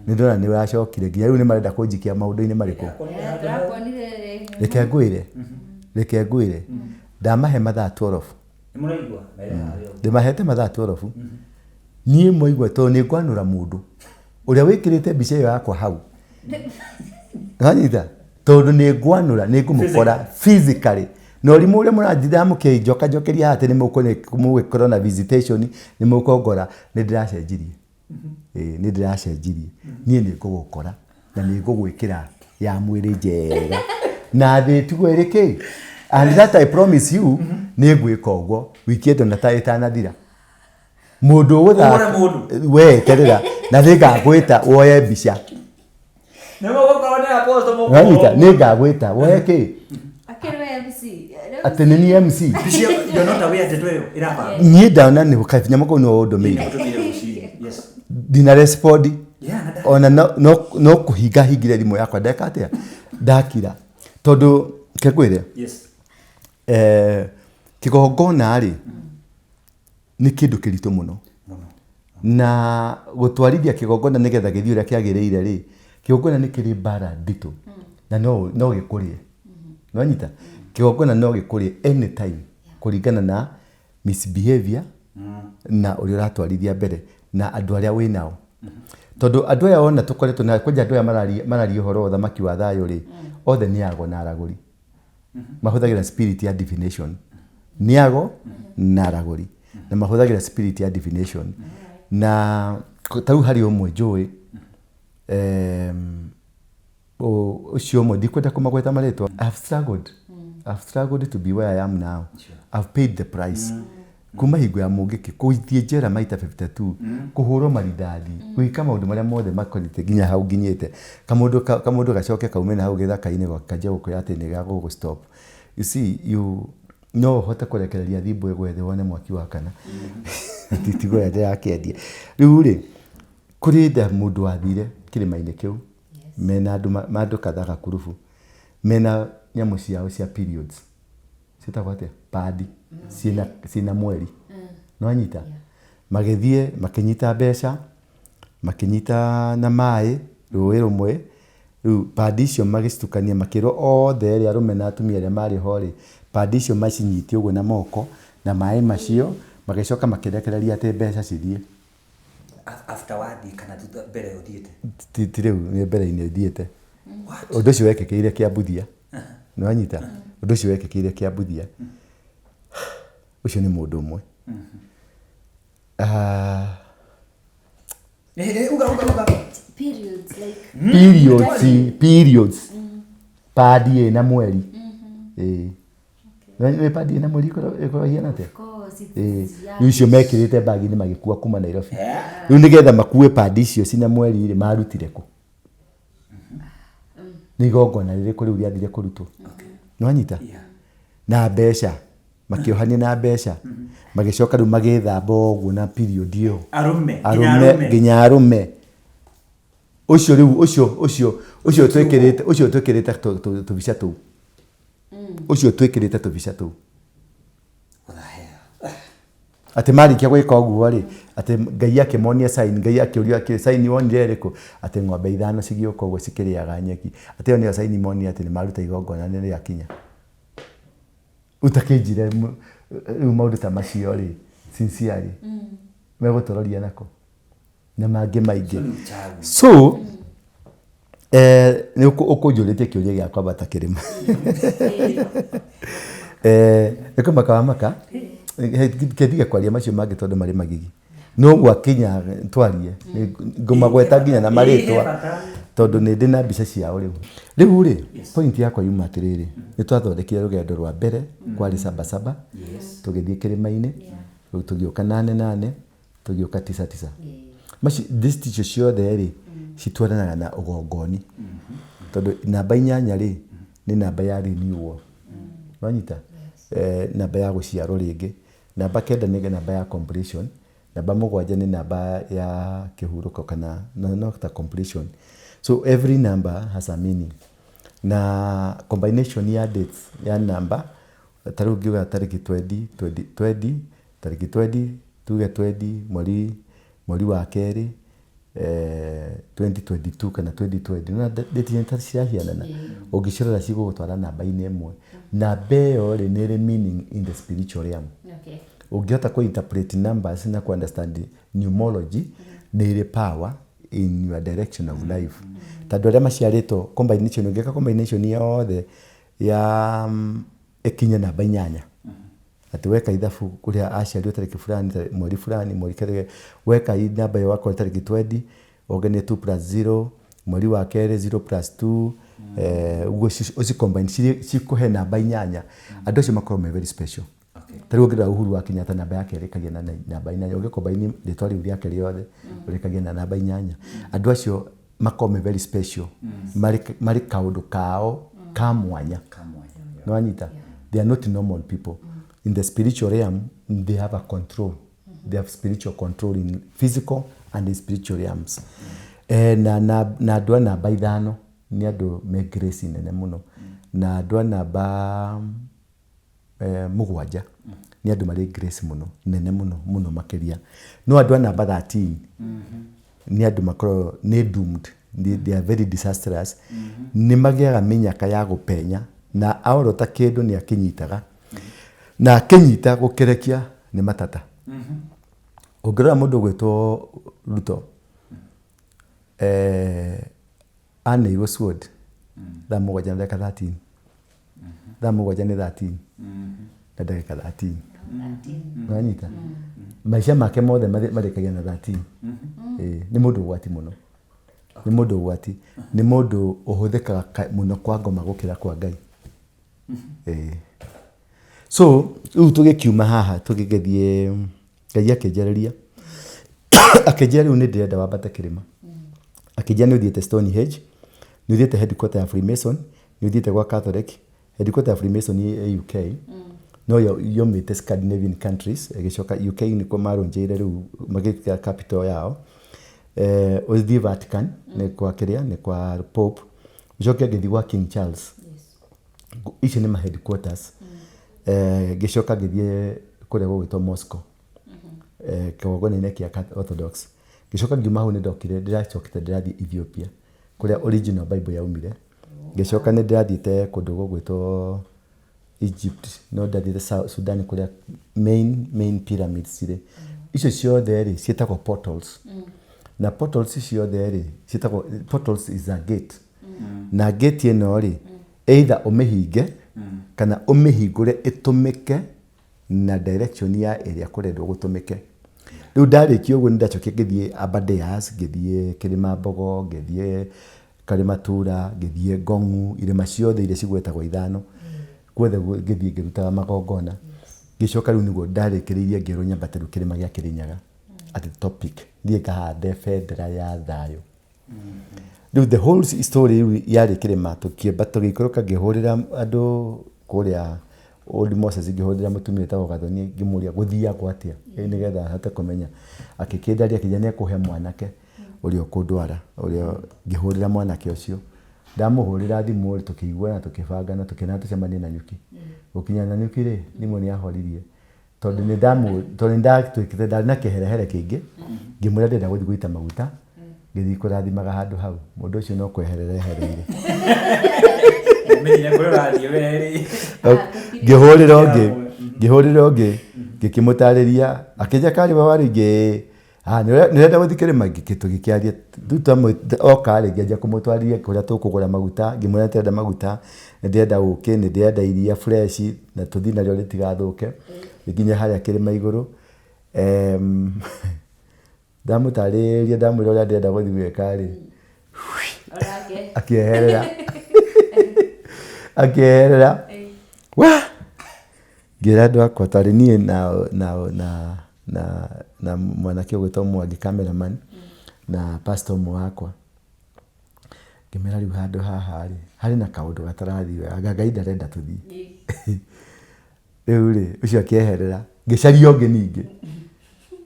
S1: nĩ ndĩrona nĩ ũracokire nginya rĩu nĩ marenda kũnjikia maũndũ-inĩ marĩkũ.
S2: Tũrakuonire.
S1: Reke ngwĩre, reke ngwĩre, ndamahe mathaa 12.
S3: Nĩ mũraigua? Mere harĩa ũguo.
S1: Ndĩmahete mathaa 12. Niĩ mwaigua tondũ nĩ ngwanũra mũndũ ũrĩa wĩkĩrĩte mbica ĩyo yakwa hau. Wanyita? Tondũ nĩ ngwanũra, nĩ ngũmũkora physically. Na ũrimũ ũrĩa mũranjĩra mũkĩnjoka njokeria haha atĩ nĩ mũgũkorwo na visitation, nĩ mũkũngora, nĩ ndĩracenjirie. Ĩĩ, nĩ ndĩracenjirie. Niĩ nĩ ngũgũkora na nĩ ngũgwĩkĩra ya mwĩrĩ njega. Na thĩ ĩtigwo ĩrĩ kĩ? And that I promise you, nĩ ngwĩka ũguo wiki ĩno na ta ĩtanathira. Mũndũ ũgũthaka
S3: Ũhũre mũndũ.
S1: we eterera na nĩ ngagwĩta woe mbica.
S3: Nĩ mũgũkorwo nĩ apostle mũkũhũrwo.
S1: Wanyita, nĩ ngagwĩta woe kĩ?
S2: Akĩrwo MC.
S1: Atĩ nĩ niĩ MC.
S3: Mbica ĩyo, you're not aware ndeto ĩyo ĩrabangwo.
S1: Niĩ ndona nĩ kanyamũ kau nĩwe ũndũmĩire.
S3: Ũtũmire rũcinĩ. Yes.
S1: Ndina respond.
S3: Yeah, na nda-
S1: Ona no kũhinga hingire thimũ yakwa ndeka atĩa? Ndakira. Tondũ ke ngwĩre.
S3: Yes.
S1: Kĩgongona rĩ, nĩ kĩndũ kĩritũ mũno.
S3: Mũno.
S1: Na gũtwarithia kĩgongona nĩgetha gĩthiĩ ũrĩa kĩagĩrĩire rĩ, kĩgongona nĩ kĩrĩ mbara nditũ na no gĩkũrĩe. Nĩwanyita? Kĩgongona no gĩkũrĩe anytime kũringana na misbehavior na ũrĩa ũratwarithia mbere na andũ arĩa wĩnao. Tondũ andũ aya wona tũkoretwo na kwanja andũ aya mararia ũhoro wa ũthamaki wa thayũ rĩ, othe nĩ ago na aragũri. Mahũthagĩra spirit ya divination. Nĩ ago na aragũri. Na mahũthagĩra spirit ya divination. Na ta rĩu harĩ ũmwe njũĩ, ũcio ũmwe ndikwenda kũmagweta marĩtwa. I've struggled. I've struggled to be where I am now. I've paid the price. Kuma hingo ya mũngĩkĩ, kũithiĩ njera maita 52, kũhũrwo marithathi, gwĩka maũndũ marĩa mothe makonete nginya hau nginyĩte. Kamũndũ gacoke kaume na hau gĩthaka-inĩ kanjie gũkwĩra atĩ nĩ gagũgũ stop. You see, you no ũhote kũrekereria thimũ ĩgwe thĩ wone mwaki wakana. Tigo ĩrĩa ndĩrakĩendia. Rĩu rĩ, kũrĩ nda mũndũ wathire kĩrĩma-inĩ kĩu, mena andũ kadhaa gakurubu, mena nyamũ ciao cia periods. Ciĩtagwo atĩa? Padi. Ciĩna mweri. Nĩwanyita? Magĩthiĩ, makĩnyita mbeca, makĩnyita na maĩ, rũĩ rũmwe. Rĩu padi icio magĩcitukania, makĩrwo othe erĩ arũme na atumia arĩa marĩ ho rĩ, padi icio macinyite ũguo na moko, na maĩ macio, magĩcoka makĩrekereria atĩ mbeca cithiĩ.
S3: After wathiĩ kana thutha mbere ũthiĩte?
S1: Ti rĩu, nĩ mbere-inĩ thiĩte.
S3: What?
S1: Ũndũ ũcio wekĩkĩire Kĩambuthia. Nĩwanyita? Ũndũ ũcio wekĩkĩire Kĩambuthia. Ũcio nĩ mũndũ ũmwe.
S3: Uga, uga, uga.
S2: Periods, like
S1: Periods, periods. Padi ĩna mweri. Ĩĩ. Nĩ padi ĩna mweri ĩkoragwo ĩhiana atĩa?
S2: Of course, it's
S1: Ĩĩ.
S2: yeah.
S1: Rĩu icio mekĩrĩte bagi-inĩ magĩkua kuma Nairobi. Rĩu nĩgetha makue padi icio cina mweri rĩ, marutire kũ? Nĩ igongona rĩrĩkũ rĩu rĩathire kũrutwo? Nĩwanyita? Na mbeca. Makĩohania na mbeca. Magĩcoka rĩu magĩthamba ũguo na period ĩyo.
S3: Arũme, nginya
S1: Arũme,
S3: arũme.
S1: nginya arũme. Ũcio rĩu, ũcio, ũcio, ũcio twĩkĩrĩte, ũcio twĩkĩrĩte tũbica tũu. Ũcio twĩkĩrĩte tũbica tũu.
S3: What the hell?
S1: Atĩ marĩkia gwĩka ũguo rĩ, atĩ Ngai akĩmonia sign, Ngai akĩũria atĩ sign wonire ĩrĩkũ? Atĩ ng'ombe ithano cigĩũka ũguo cikĩrĩaga nyeki. Atĩ ĩyo nĩyo sign monire atĩ nĩmaruta igongona nĩ rĩakinya. Rĩu ta kĩnjĩre rĩu maũndũ ta macio rĩ, sincerely, megũtũroria nako? Na mangĩ maingĩ.
S3: Nĩ uchawi.
S1: So nĩ ũkũnjũrĩtie kĩũria gĩa kwambata kĩrĩma. Nĩ kũmaka wa maka kendige kwaria macio mangĩ tondũ marĩ magigi, no gwakinya twarie ngũmagweta nginya na marĩtwa tondũ nĩ ndĩ na mbica ciao. Rĩu rĩ, point yakwa yuma atĩrĩrĩ, nĩ twathondekire rũgendo rwa mbere, kwarĩ sabasaba. Tũgĩthiĩ kĩrĩma-inĩ, rĩu tũgĩũka nane nane, tũgĩũka tisa tisa. Macio list icio ciothe rĩ, citwaranaga na ũgongoni, tondũ namba 8 rĩ, nĩ namba ya renewal, wanyita, namba ya gũciarwo rĩngĩ. Namba 9 nĩ namba ya completion. Namba 7 nĩ namba ya kĩhurũko kana no ta completion. So every number has a meaning, na combination ya dates ya namba, ta rĩu ngiuga tarĩki twendi twendi twendi, tarĩki twendi, tuge 20 mweri wa kerĩ, 2022 kana 2020, nĩwona date nĩ ta cirahianana. Ũngĩcirora cigũgũtwara namba-inĩ ĩmwe. Namba ĩyo rĩ, nĩ ĩrĩ meaning in the spiritual realm. Ũngĩhota kũ interpret numbers na kũ understand numerology, nĩ ĩrĩ power in your direction of life, tondũ arĩa maciarĩtwo combination, ũngĩka combination yothe ya ĩkinye namba 8, atĩ weka ithabu kũrĩa aciarirwo tarĩki fulani, mweri fulani, mweri kerĩ, weka namba ĩyo wakorwo tarĩki 20, wonganie 2 plus 0, mweri wa kerĩ, 0 plus 2, ũguo ũci combine cikũhe namba 8. Andũ acio makorwo me very special. Ta rĩu ũngĩrora Uhuru wa Kenyatta, namba yake ĩrĩkagia na namba 8. Ũngĩ combine rĩtwa rĩu rĩake rĩothe, ũrĩkagia na namba 8. Andũ acio makorwo me very special, marĩ kaũndũ kao ka mwanya.
S3: Kamwanya.
S1: Nĩwanyita, they are not normal people. In the spiritual realm they have a control, they have spiritual control in physical and in spiritual realms. Na andũ a namba 5 nĩ andũ me grace nene mũno, na andũ a namba 7 nĩ andũ marĩ grace mũno nene mũno mũno makĩria. No andũ a namba 13 nĩ andũ makoragwo nĩ doomed. They are very disastrous. Nĩ magĩaga mĩnyaka ya gũpenya, na aorota kĩndũ nĩ akĩnyitaga, na akĩnyita gũkĩrekia nĩ matata. Ũngĩrora mũndũ ũgwĩtwo Ruto, aneirwo sword thaa 7 na ndagĩka 13. Thaa 7 nĩ 13 na ndagĩka 13, wanyita. Maica make mothe marĩkagia na 13. Nĩ mũndũ ũgwati mũno, nĩ mũndũ ũgwati, nĩ mũndũ ũhũthĩkaga mũno kwa ngoma gũkĩra kwa Ngai. So rĩu tũgĩkiuma haha, tũgĩgĩthiĩ, Ngai akĩnjarĩria, akĩnjĩra rĩu nĩ ndĩrenda wambate kĩrĩma. Akĩnjĩra nĩ ũthiĩte Stonehenge, nĩ ũthiĩte headquarter ya Freemason, nĩ ũthiĩte gwa Catholic. Headquarter ya Freemason ĩ UK, no yomĩte Scandinavian countries, ĩgĩcoka UK nĩkuo marũnjĩire, rĩu magĩĩkĩra capital yao. Ũthiĩ Vatican, nĩ kwa kĩrĩa, nĩ kwa Pope. Ũcoke ngĩthiĩ gwa King Charles. Icio nĩ ma headquarters. Ngĩcoka ngĩthiĩ kũrĩa gũgwĩtwo Moscow, kĩgongona-inĩ kĩa Orthodox. Ngĩcoka ngiuma hau, nĩ ndokire, ndĩracokete ndĩrathiĩ Ethiopia kũrĩa original Bible yaumire. Ngĩcoka nĩ ndĩrathiĩte kũndũ gũgwĩtwo Egypt, no ndathiĩte Sudan kũrĩa main pyramids cirĩ. Icio ciothe rĩ, ciĩtagwo portals, na portals ciothe rĩ, ciĩtagwo portals is a gate, na gate ĩno rĩ, either ũmĩhinge kana ũmĩhingũre ĩtũmĩke na direction ya ĩrĩa kũrendwo gũtũmĩke. Rĩu ndarĩkia ũguo, nĩ ndacokire ngĩthiĩ Aberdares, ngĩthiĩ Kĩrĩma Mbogo, ngĩthiĩ Karimatura, ngĩthiĩ Ngong'u, irĩma ciothe iria cigwetagwo ithano guothe ngĩthiĩ ngĩrutaga magongona. Ngĩcoka rĩu nĩguo ndarĩkĩrĩirie, ngĩrwo nyambate rĩu kĩrĩma gĩa Kĩrĩnyaga at the topic, thiĩ ngahande bendera ya thayũ. Rĩu the whole story rĩu yarĩ kĩrĩma, tũkĩamba tũgĩikũrũka, ngĩhũrĩra andũ kũrĩa Old Moses, ngĩhũrĩra mũtumia wĩtagwo Gathoni, ngĩmũria gũthiagwo atĩa, nĩgetha ahote kũmenya. Akĩkĩndaria, akĩnjĩra nĩ ekũhe mwanake ũrĩa ũkũndwara. Ũrĩa ngĩhũrĩra mwanake ũcio, ndamũhũrĩra thimũ rĩ, tũkĩiguana, tũkĩbangana, tũkĩona tũcemanie Nanyuki. Gũkinya Nanyuki rĩ, thimũ nĩ ahoririe, tondũ nĩ ndatuĩkĩte ndarĩ na kĩherehere kĩingĩ. Ngĩmwĩra ndĩrenda gũthiĩ gũita maguta, ngĩthiĩ kũrathimaga handũ hau, mũndũ ũcio no kweherera ehereire.
S3: Menyire kũrĩa ũrathiĩ we rĩ.
S1: Ngĩhũrĩra ũngĩ, ngĩhũrĩra ũngĩ, ngĩkĩmũtarĩria, akĩnja karĩ we warĩ ingĩ. Ah, nĩ ũrenda gũthiĩ kĩrĩma tũgĩkĩaria rĩu oka rĩ ngĩanjia kũmũtwarithia kũrĩa tũkũgũra maguta, ngĩmwĩra ndĩrenda maguta, nĩ ndĩrenda ũkĩ, nĩ ndĩrenda iria fresh na tũthiĩ narĩo rĩtigathũke, rĩkinye harĩa kĩrĩma igũrũ. Ndamũtarĩria ndamwĩra ũrĩa ndĩrenda gũthiĩ gwĩka rĩ,
S2: Onake.
S1: akĩeherera akĩeherera wa ngĩra andũ akwa tarĩ niĩ na mwanake ũgwĩtwo Mwangi cameraman na pastor ũmwe wakwa, ngĩmera rĩu handũ haha rĩ harĩ na kaũndũ gatarathiĩ wega, anga Ngai ndarenda tũthiĩ. Rĩu rĩ ũcio akĩeherera, ngĩcaria ũngĩ ningĩ,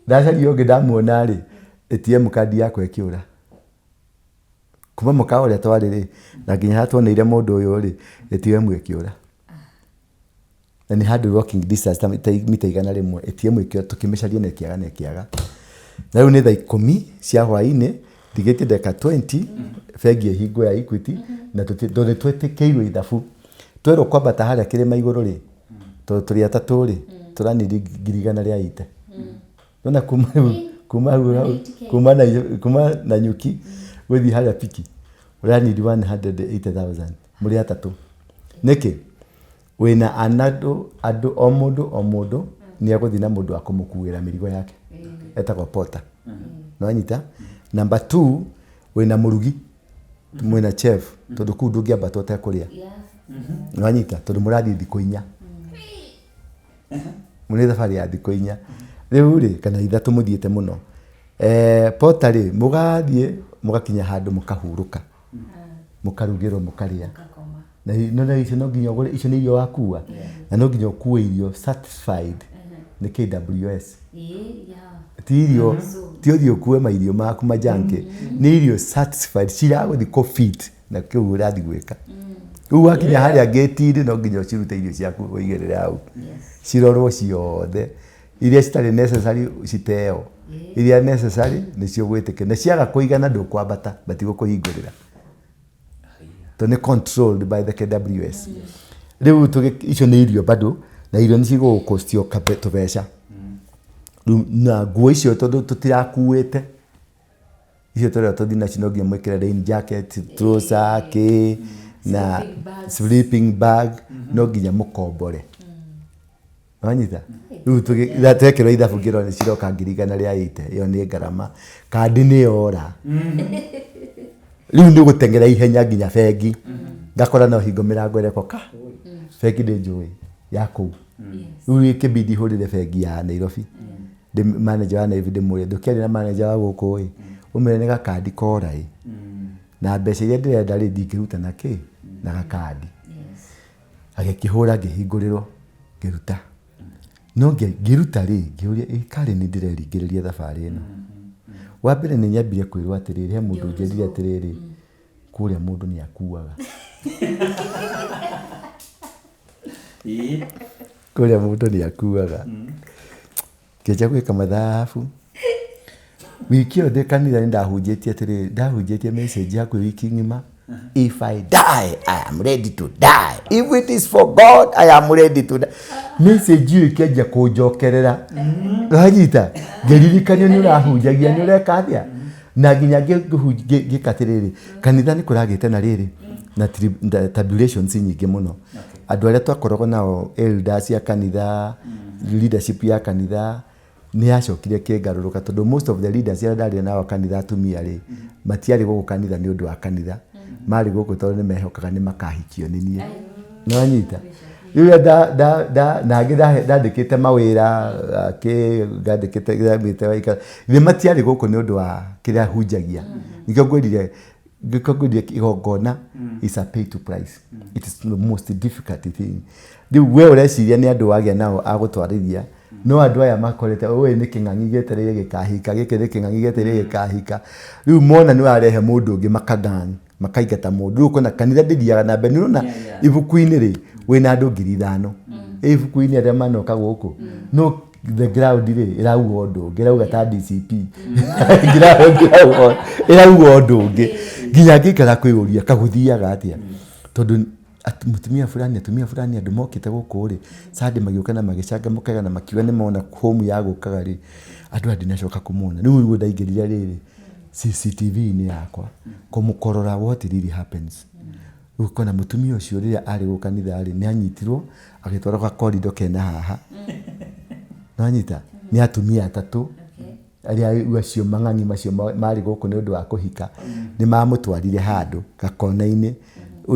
S1: ndacaria ũngĩ ndamuona rĩ, ATM card yakwa ĩkĩũra kuma mũkawa ũrĩa twarĩ rĩ na nginya harĩa tuoneire mũndũ ũyũ rĩ, ATM ĩkĩũra, na nĩ handũ walking distance ta mita 100, ATM ĩkĩũra, tũkĩmĩcaria na ĩkĩaga na ĩkĩaga. Na rĩu nĩ thaa 10 cia hwaĩ-inĩ, ndigĩtie ndagĩka 20 bengi ĩhingwo ya Equity, na tondũ nĩ twĩtĩkĩirwo ithabu, twerwo kwambata harĩa kĩrĩma igũrũ rĩ, tondũ tũrĩ atatũ rĩ, tũranindi 180,000. Nona kuma rĩu kuma hau kuma na nyuki gũthiĩ harĩa piki ũranindi 180,000 mũrĩ atatũ. Nĩkĩ? Wĩna andũ andũ o mũndũ o mũndũ nĩ egũthiĩ na mũndũ wa kũmũkuĩra mĩrigo yake, etagwo porter. Nĩwanyita? Number 2, wĩna mũrugi, mwĩna chef, tondũ kũu ndũngĩambata ũtekũrĩa. Nĩwanyita? Tondũ mũrathiĩ thikũ 4. Mũrĩ thabarĩ ya thikũ 4. Rĩu rĩ, kana 3 mũthiĩte mũno. Porter rĩ, mũgathiĩ mũgakinya handũ mũkahurũka, mũkarugĩrwo mũkarĩa. Na no icio no nginya ũgũre, icio nĩ irio wakua, na no nginya ũkue irio certified nĩ KWS. Ti irio, ti ũthiĩ ũkue mairio maku majanke, nĩ irio certified ciragũthiĩ kũ fit na kĩu ũrathiĩ gwĩka. Rĩu wakinya harĩa gate-inĩ no nginya ũcirute irio ciaku ũigĩrĩre hau, cirorwo ciothe, iria citarĩ necessary citeo, iria necessary nĩcio ũgwĩtĩkĩra, na ciaga kũigana ndũkwambata, matigũkũhingũrĩra, tondũ nĩ controlled by the KWS. Rĩu icio nĩ irio bado, na irio nĩ cigũgũkostio tũbeca. Rĩu na nguo icio tondũ tũtirakuĩte, icio tũrĩa tũthiĩ nacio no nginya mwĩkĩre rain jacket, trouser, kĩ, na sleeping bag, no nginya mũkombore. Wanyita? Rĩu twekĩrwo ithabu ngĩrwo nĩ ciroka 180,000, ĩyo nĩ ngarama. Kandi nĩ yora. Rĩu nĩ gũteng'era ihenya nginya bengi. Ngakora no hingo mĩrango ĩrekwo ka. Bengi nĩ njũĩ ya kũu. Rĩu ĩkĩbidi hũrĩre bengi ya Nairobi. Manager wa Nairobi ndĩmwĩre, ndũkĩaria na manager wa gũkũ ĩ, ũmwĩre nĩ gakandi kora ĩ. Na mbeca iria ndĩrenda rĩ, ndingĩruta na kĩ? Na gakandi. Agĩkĩhũra ngĩhingũrĩrwo, ngĩruta. No ngĩruta rĩ, ngĩũria ĩ karĩ nĩ ndĩreringĩrĩria thabarĩ ĩno. Wa mbere nĩ nyambire kwĩrwo atĩrĩrĩ, he mũndũ ũnjĩrire atĩrĩrĩ, kũrĩa mũndũ nĩ akuaga. Kũrĩa mũndũ nĩ akuaga. Ngĩanjia gwĩka mathabu. Wiki ĩyo ndĩ kanitha nĩ ndahunjĩtie atĩrĩrĩ, ndahunjĩtie message hakuhĩ wiki ng'ima. If I die, I am ready to die. If it is for God, I am ready to die. Message ĩyo ĩkĩanjia kũnjokerera. Wanyita? Ngĩririkanio nĩ ũrahunjagia, nĩ ũreka atĩa? Na nginya ngĩka atĩrĩrĩ, kanitha nĩ kũragĩte na rĩrĩ, na tribulations nyingĩ mũno. Andũ arĩa twakoragwo nao elders ya kanitha, leadership ya kanitha, nĩ yacokire ĩkĩngarũrũka tondũ most of the leaders arĩa ndarĩ nao kanitha atumia rĩ, matiarĩ gũkũ kanitha nĩ ũndũ wa kanitha, marĩ gũkũ tondũ nĩ mehokaga nĩ makahikio nĩ niĩ. Nĩwanyita? Rĩu na angĩ ndandĩkĩte mawĩra, kĩ, ngandĩkĩte nĩ matiarĩ gũkũ nĩ ũndũ wa kĩrĩa hunjagia. Nĩkĩo ngwĩrire, nĩkĩo ngwĩrire igongona is a pay to price. It is the most difficult thing. Rĩu we ũreciria nĩ andũ wagĩa nao a gũtwarithia, no andũ aya makorete ũĩ nĩ kĩng'ang'i gĩetereire gĩkahika, gĩkĩ nĩ kĩng'ang'i gĩetereire gĩkahika. Rĩu mona nĩ warehe mũndũ ũngĩ makagang, makaingata mũndũ. Rĩu ũkona kanitha ndĩthiaga na mbere. Nĩ ũrona ibuku-inĩ rĩ, wĩna andũ 5,000. Ibuku-inĩ arĩa manoka gũkũ. No the ground rĩ, ĩrauga ũndũ ũngĩ, ĩrauga ta DCP. Ĩrauga ũndũ ũngĩ. Nginya ngĩikara kwĩyũria kagũthiaga atĩa. Tondũ Mũtumia fulani, atumia fulani, andũ mokĩte gũkũ rĩ, Sunday magĩũka na magĩcangamũkaga na makiuga nĩ mona home ya gũkaga rĩ, andũ aya ndinacoka kũmona. Rĩu nĩguo ndaingĩrire rĩrĩ CCTV-inĩ yakwa kũmũkorora what really happens. Rĩu ũkona mũtumia ũcio rĩrĩa arĩ gũkũ kanitha rĩ, nĩ anyitirwo agĩtwarwo ga corridor kena haha. Nĩwanyita? Nĩ atumia atatũ arĩa rĩu acio mang'ang'i macio marĩ gũkũ nĩ ũndũ wa kũhika, nĩ mamũtwarire handũ gakona-inĩ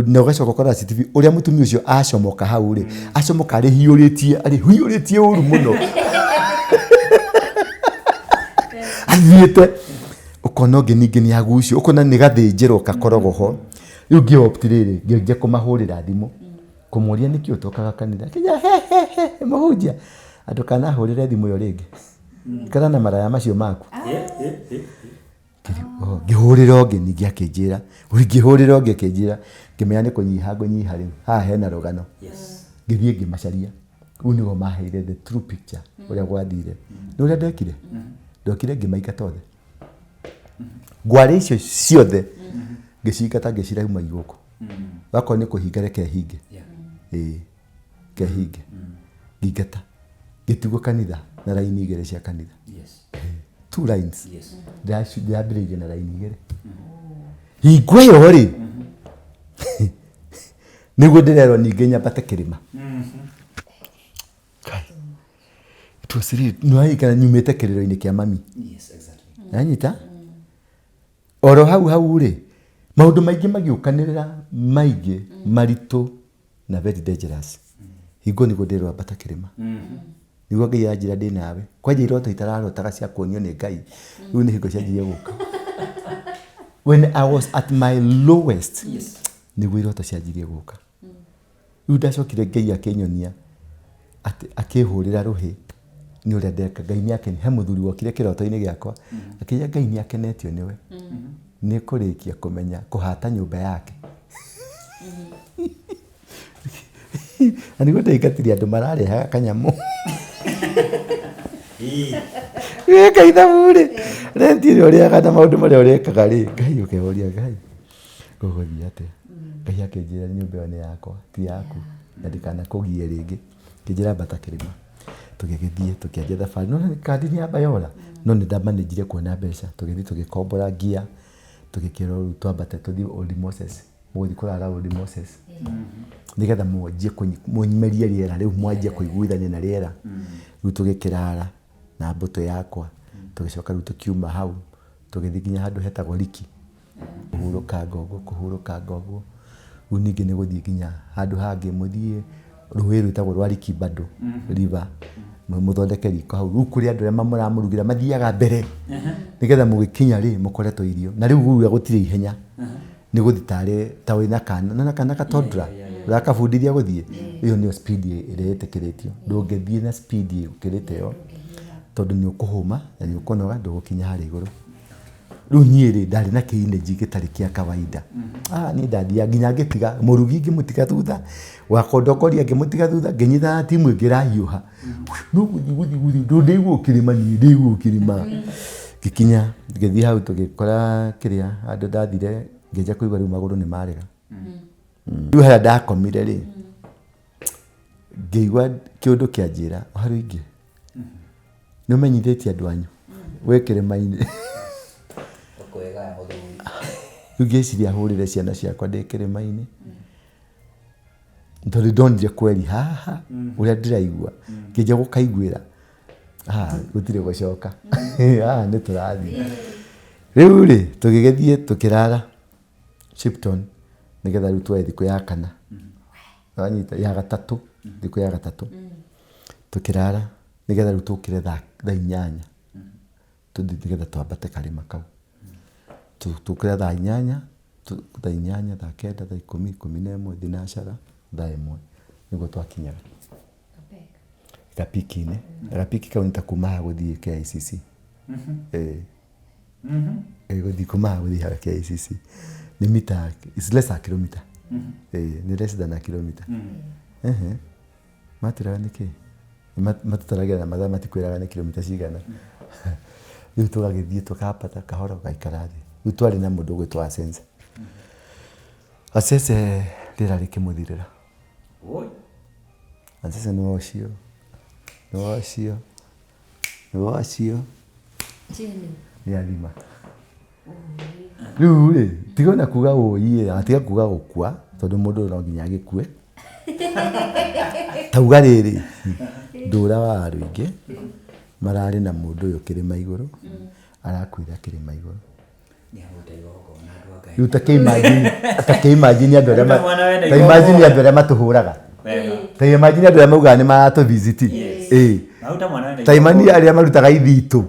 S1: na ũgacoka ũkarora CCTV ũrĩa mũtumia ũcio acomoka hau rĩ, acomoka arĩhiũrĩtie, arĩhiũrĩtie ũru mũno athiĩte, ũkona ũngĩ ningĩ nĩ agucio, ũkona nĩ gathĩnjĩro gakoragwo ho. Rĩu ngĩ opt rĩrĩ, ngĩanjia kũmahũrĩra thimũ, kũmoria nĩkĩ ũtokaga kanitha, akĩnjĩra he he he mũhunjia, ndũkanahũrĩre thimũ ĩyo rĩngĩ. Ikara na maraya macio maku. Ngĩhũrĩra ũngĩ ningĩ akĩnjĩra, ngĩhũrĩra ũngĩ akĩnjĩra, ngĩmenya nĩ kũnyiha ngũnyiha rĩu, haha hena rũgano. Ngĩthiĩ ngĩmacaria, rĩu nĩo maheire the true picture ũrĩa gwathire. Nĩ ũrĩa ndekire? Ndokire ngĩmaingata othe. Ngware icio ciothe ngĩcingata ngĩcirauma gũkũ. Wakorwo nĩ kũhinga reke hinge. Ĩĩ. Ngehinge. Ngĩingata. Ngĩtigwo kanitha na raini igĩrĩ cia kanitha. Two lines. Ndĩrambĩrĩirie na raini igĩrĩ. Hingo ĩyo rĩ, nĩguo ndĩrerwo ningĩ nyambate kĩrĩma. Ngai. It was really, nĩwaririkana nyumĩte kĩrĩro-inĩ kĩa mami. Nanyita? Oro hau hau rĩ, maũndũ maingĩ magĩũkanĩrĩra maingĩ maritũ na very dangerous. Hingo nĩguo ndĩrwo ambata kĩrĩma. Nĩguo Ngai anjĩra ndĩ nawe. Kwanja iroto itararotaga cia kuonio nĩ Ngai. Rĩu nĩ hingo cianjirie gũka. When I was at my lowest, nĩguo iroto cianjirie gũka. Rĩu ndacokire Ngai akĩnyonia atĩ akĩhũrĩra rũhĩ nĩ ũrĩa ndeka. Ngai nĩ akeni, he mũthuri wokire kĩroto-inĩ gĩakwa akĩnjĩra Ngai nĩ akenetio nĩwe nĩ kũrĩkia kũmenya kũhata nyũmba yake. Na nĩguo ndaingatire andũ mararehaga kanyamũ. Wĩka ithabu rĩ, renti ĩrĩa ũrĩhaga na maũndũ marĩa ũrekaga rĩ, Ngai ũkeyũria Ngai gũgũthiĩ atĩa? Ngai akĩnjĩra nyũmba ĩyo nĩ yakwa ti yaku na ndikanakũgie rĩngĩ. Akĩnjĩra ambata kĩrĩma. Tũgĩgĩthiĩ tũkĩanjia thabarĩ. No kandi nĩ yamba yora, no nĩ ndamanĩnjire kuona mbeca. Tũgĩthiĩ tũgĩkombora ngia, tũgĩkĩrwo rĩu twambate tũthiĩ Old Moses. Mũgũthiĩ kũrara Old Moses. Nĩgetha mwanjie mũmerie rĩera rĩu mwanjie kũiguithania na rĩera. Rĩu tũgĩkĩrara na mbũtũ yakwa. Tũgĩcoka rĩu tũkiuma hau, tũgĩthiĩ nginya handũ hetagwo Riki. Kũhurũkanga ũguo, kũhurũkanga ũguo, rĩu ningĩ nĩ gũthiĩ nginya handũ hangĩ mũthiĩ rũĩ rwĩtagwo rwa Likibado River, mũthondeke riko hau. Rĩu kũrĩ andũ arĩa mũramũrugĩra mathiaga mbere, nĩgetha mũgĩkinya rĩ, mũkore tũirio. Na rĩu ũguo gũtirĩ ihenya, nĩ gũthiĩ tarĩ ta wĩna kana, nĩ wona kana ga toddler, ũrakabundithia gũthiĩ, ĩyo nĩyo speed ĩrĩa ĩtĩkĩrĩtio. Ndũngĩthiĩ na speed ĩkĩrĩte ĩyo, tondũ nĩ ũkũhũma na nĩ ũkũnoga ndũgũkinya harĩa igũrũ. Rĩu niĩ rĩ, ndarĩ na kĩ energy gĩtarĩ kĩa kawaida. Ah, niĩ ndathiaga nginya ngĩtiga mũrugi ngĩmũtiga thutha, wa kũndongoria ngĩmũtiga thutha, ngĩnyitana na timu ĩngĩ ĩrahiũha. No gũthiĩ gũthiĩ gũthiĩ, ndũ ndĩigua kĩrĩma niĩ, ndĩigua kĩrĩma. Ngĩkinya, ngĩthiĩ hau tũgĩkora kĩrĩa, handũ ndathire ngĩanjia kũigua rĩu magũrũ nĩ marega. Rĩu harĩa ndakomire rĩ, ngĩigua kĩũndũ kĩanjĩra, Waruingi, nĩ ũmenyithĩtie andũ anyu wĩ kĩrĩma-inĩ.
S3: Ũkwĩgaya mũthuri.
S1: Rĩu ngĩciria hũrĩre ciana ciakwa ndĩ kĩrĩma-inĩ, tondũ ndonire kweri haha ũrĩa ndĩraigua, ngĩnjia gũkaiguĩra haha gũtirĩ gũcoka, haha nĩ tũrathiĩ. Rĩu rĩ, tũgĩgĩthiĩ tũkĩrara Shipton nĩgetha rĩu tuoye thikũ ya kana, wanyita ya gatatũ, thikũ ya gatatũ. Tũkĩrara nĩgetha rĩu tũkĩre thaa 8 tũthiĩ nĩgetha twambate karĩma kau. Tũkĩra thaa 8, thaa 8, thaa 9, thaa 10, 11, thinacara, thaa 1 nĩguo twakinyaga. Gapiki-inĩ. Gapiki kau nĩ ta kuma haha gũthiĩ KICC. Ĩĩ. Gũthiĩ kuma haha gũthiĩ harĩa KICC. Nĩ mita, it's less a kilometer. Ĩĩ, nĩ less than a kilometer. Matwĩraga nĩkĩ? Matũtaragĩra na mathaa matikwĩraga nĩ kilomita cigana. Rĩu tũgagĩthiĩ tũkambata kahora ũgaikara thĩ. Rĩu twarĩ na mũndũ ũgwĩtwo Assense. Assense Rĩera rĩkĩmũthirĩra.
S3: Oi.
S1: Na sasa nĩ wacio, nĩ wacio, nĩ wacio.
S2: Chini.
S1: Nĩ athima. Rĩu rĩ, tiga ona kuga ũi ĩ, tiga kuga gũkua, tondũ mũndũ no nginya agĩkue. Tauga rĩrĩ, ndũra wa rũingĩ, mararĩ na mũndũ ũyũ kĩrĩma igũrũ, arakuire kĩrĩma igũrũ.
S3: Nĩ aruta igongona andũ a Ngai.
S1: Rĩu ta kĩ-imagine, ta kĩ-imagine andũ arĩa ma-
S3: Ruta mwana wena
S1: ta imagine
S3: igongona.
S1: andũ arĩa matũhũraga.
S3: Wega.
S1: Ta imagine andũ arĩa maugaga nĩ maratũvisit.
S3: Yes.
S1: Ĩĩ.
S3: Maruta mwana wena
S1: Ta imagine
S3: igongona.
S1: arĩa marutaga ithitũ.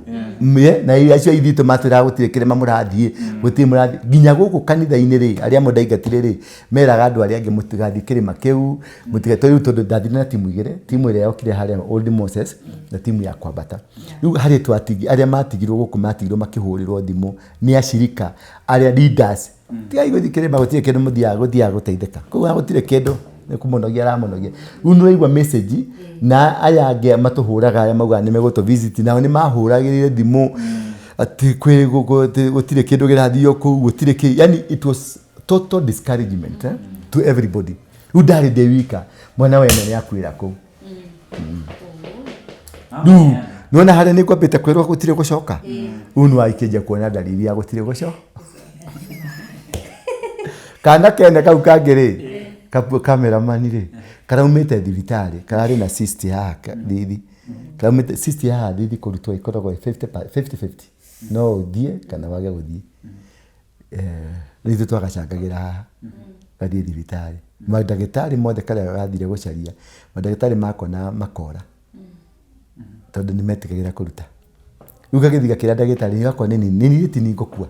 S1: Na acio ithitũ matwĩraga gũtirĩ kĩrĩma mũrathiĩ, gũtirĩ mũrathiĩ. Nginya gũkũ kanitha-inĩ rĩ, arĩa amwe ndaingatire rĩ, meraga andũ arĩa angĩ mũtigathiĩ kĩrĩma kĩu, mũtiga rĩu tondũ ndathire na timu igĩrĩ, timu ĩrĩa yokire harĩa Old Moses na timu ya kwambata. Rĩu harĩa twatigi, arĩa matigirwo gũkũ matigirwo makĩhũrĩrwo thimũ nĩ acirika arĩa leaders. Tigai gũthiĩ kĩrĩma gũtirĩ kĩndũ mũthiaga gũthiaga gũteithĩka. Koguo gũtirĩ kĩndũ nĩ kũmũnogia aramũnogia. Rĩu nĩ ũraigua message na aya angĩ matũhũraga arĩa maugaga nĩ megũtũ visit nao nĩ mahũragĩrire thimũ atĩ kwĩ gũtirĩ kĩndũ kĩrathio kũu, gũtirĩ kĩ, yani it was total discouragement to everybody. Rĩu ndarĩ ndĩ wika, mwana wene nĩ akuĩra kũu. Rĩu nĩwona harĩa nĩ ngwambĩte kwĩrwo gũtirĩ gũcoka, rĩu nĩ wakĩanjia kuona dalili ya gũtirĩ gũcoka. Kana kene kau kangĩ rĩ, cameraman rĩ, karaumĩte thibitarĩ, kararĩ na cyst haha thithi. Karaumĩte cyst haha thithi kũrutwo ĩkoragwo ĩ 50-50. No ũthiĩ kana wage gũthiĩ. Rĩu ithuĩ twagacangagĩra haha, gathiĩ thibitarĩ. Mandagĩtarĩ mothe karĩa gathire gũcaria, mandagĩtarĩ makona makora. Tondũ nĩ metigagĩra kũruta. Rĩu gagĩthiĩ gakĩra ndagĩtarĩ, gakwa nĩ niĩ ti niĩ ngũkua.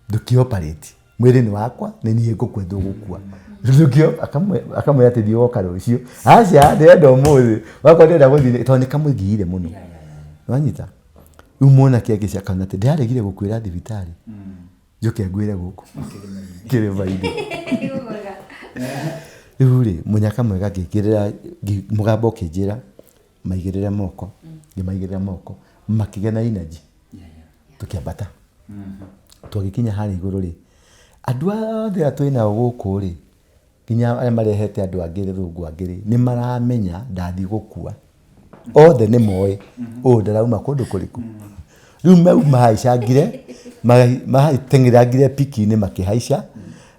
S1: Ndũkĩ-operate. Mwĩrĩ nĩ wakwa, nĩ niĩ ngũkua ndũgũkua. Akamwĩra atĩ thiĩ ũgoka rũciũ. Aca, ndĩrenda ũmũthĩ. Wakwa ndĩrenda gũthiĩ, tondũ nĩ kamũgiire mũno. Nĩwanyita? Rĩu mwanake agĩcoka akona atĩ ndĩraregire gũkuĩra thibitarĩ. Njũke ngwĩre gũkũ. Kĩrĩma-inĩ. Rĩu rĩ, mũnyaka mwega ngĩigĩrĩra, mũgambo ũkĩnjĩra maigĩrĩre moko, ngĩmaigĩrĩra moko, makĩgĩa na energy. Tũkĩambata. Twagĩkinya harĩa igũrũ rĩ, andũ othe aya twĩnao gũkũ rĩ, nginya arĩa marehete andũ angĩ gĩthũngũ angĩ rĩ, nĩ maramenya ndathiĩ gũkua. Othe nĩ moĩ, ũyũ ndarauma kũndũ kũrĩkũ. Rĩu mau mahaicangire, mahateng'erangire piki-inĩ makĩhaica,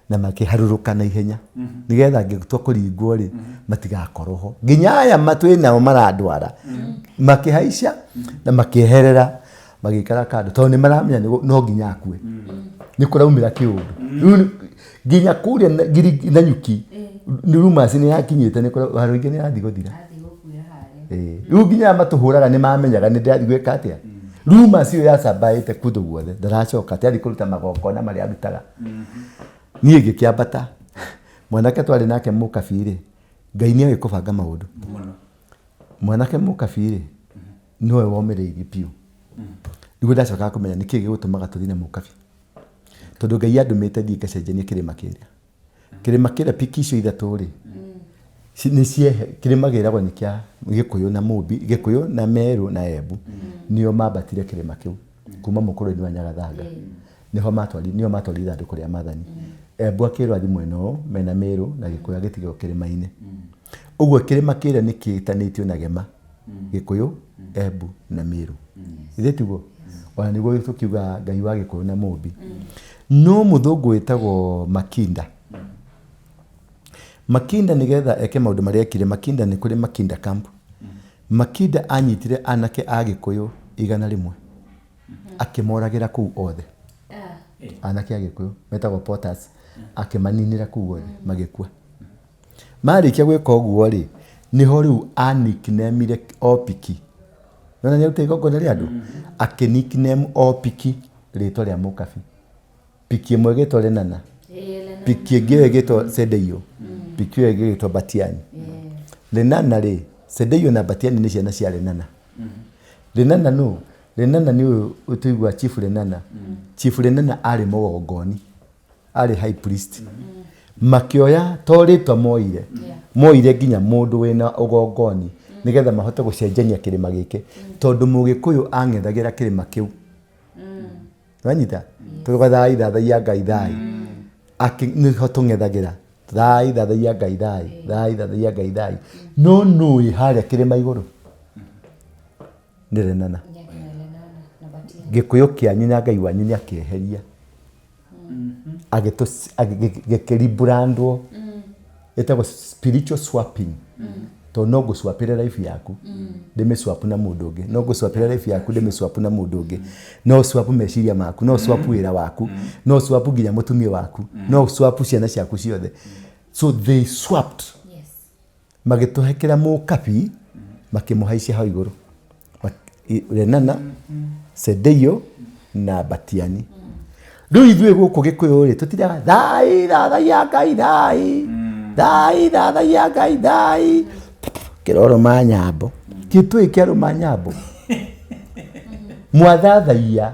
S1: na makĩharũrũka na ihenya. Nĩgetha ngĩtua kũringwo rĩ, matigakorwo ho. Nginya aya twĩ nao marandwara, makĩhaica na makĩeherera, magĩikara kando, tondũ nĩ maramenya no nginya akue. Nĩ kũraumĩra kĩũndũ. Rĩu nginya kũrĩa Nanyuki, nĩ rumors nĩ yakinyĩte, nĩ kũra-, Waruingi nĩ arathiĩ gũthira.
S2: Athiĩ gũkuĩra harĩa.
S1: Rĩu nginya aya matũhũraga nĩ mamenyaga nĩ ndĩrathiĩ gwĩka atĩa. Rumors ĩyo yacambaĩte kũndũ guothe, ndaracoka, atĩ athiĩ kũruta magongona marĩa arutaga. Niĩ ngĩkĩambata, mwanake twarĩ nake mũkabi rĩ, Ngai nĩ oĩ kũbanga maũndũ. Mwanake mũkabi rĩ, nĩwe womĩrĩirie biũ. Nĩguo ndacokaga kũmenya nĩkĩ gĩgũtũmaga tũthiĩ na mũkabi. Tondũ Ngai andũmĩte thiĩ ngacenjanie kĩrĩma kĩrĩa. Kĩrĩma kĩrĩa piki icio ithatũ rĩ, nĩ ciehe, kĩrĩma gĩragwo nĩ kĩa Gĩkũyũ na Mũmbi, Gĩkũyũ na Merũ na Embu. Nĩo mambatire kĩrĩma kĩu kuma mũkũrũ-inĩ wa Nyagathanga. Nĩho matwari, nĩo matwarire ithandũkũ rĩa maathani. Embu akĩrwo athiĩ mwena ũyũ mena Merũ na Gĩkũyũ agĩtigwo kĩrĩma-inĩ. Ũguo kĩrĩma kĩrĩa nĩ kĩtanĩtio na Gema, Gĩkũyũ, Embu na Merũ. Githĩ tiguo? Ona nĩguo tũkiugaga Ngai wa Gĩkũyũ na Mũmbi. No mũthũngũ wĩtagwo Makinda. Makinda nĩgetha eke maũndũ marĩa ekire, Makinda nĩ kũrĩ Makinda Camp. Makinda anyitire anake a Gĩkũyũ 100. Akĩmoragĩra kũu othe. Anake a Gĩkũyũ metagwo Porters, akĩmaninĩra kũu othe magĩkua. Marĩkia gwĩka ũguo rĩ, nĩho rĩu a nickname-ire Opiki. Nĩwona nĩ aruta igongona rĩa andũ? Akĩ nickname Opiki rĩtwa rĩa mũkabi. Piki ĩmwe ĩgĩtwo Lenana, piki ĩngĩ ĩyo ĩgĩtwo Sedeio, piki ĩyo ĩngĩ ĩgĩtwo Batiani. Lenana rĩ, Sedeio na Batiani nĩ ciana cia Lenana. Lenana nũ? Lenana nĩ ũyũ tũiguaga Chief Lenana. Chief Lenana arĩ mũgongoni, arĩ high priest. Makĩoya to rĩtwa moire, moire nginya mũndũ wĩna ũgongoni nĩgetha mahote gũcenjania kĩrĩma gĩkĩ, tondũ mũgĩkũyũ ang'ethagĩra kĩrĩma kĩu. Wanyita? Tũgathaai thathaiya Ngai thai. Nĩho tũng'ethagĩra. Thai thathaiya Ngai thai, thai thathaiya Ngai thai. No nũĩ harĩa kĩrĩma igũrũ? Nĩ Lenana.
S2: Nĩakina Lenana na Batiani.
S1: Gĩkũyũ kĩanyu na Ngai wanyu nĩ akĩeheria. Gĩkĩrimburandwo. Ĩtagwo spiritual swapping. Tondũ no ngũcwapĩre life yaku ndĩmĩcwap na mũndũ ũngĩ, no ngũcwapĩre life yaku ndĩmĩcwap na mũndũ ũngĩ, no swap meciria maku, no swap wĩra waku, no swap nginya mũtumia waku, no swap ciana ciaku ciothe. So they swapped.
S2: Yes.
S1: Magĩtũhekera mũkabi makĩmũhaicia hau igũrũ. Lenana, Sendeio na Batiani. Rĩu ithuĩ gũkũ Gĩkũyũ rĩ tũtindaga thai thathaiya Ngai thai, thai thathaiya Ngai thai, kĩroro ma nyambo kĩtũĩ kĩarũma nyambo mwathathaiya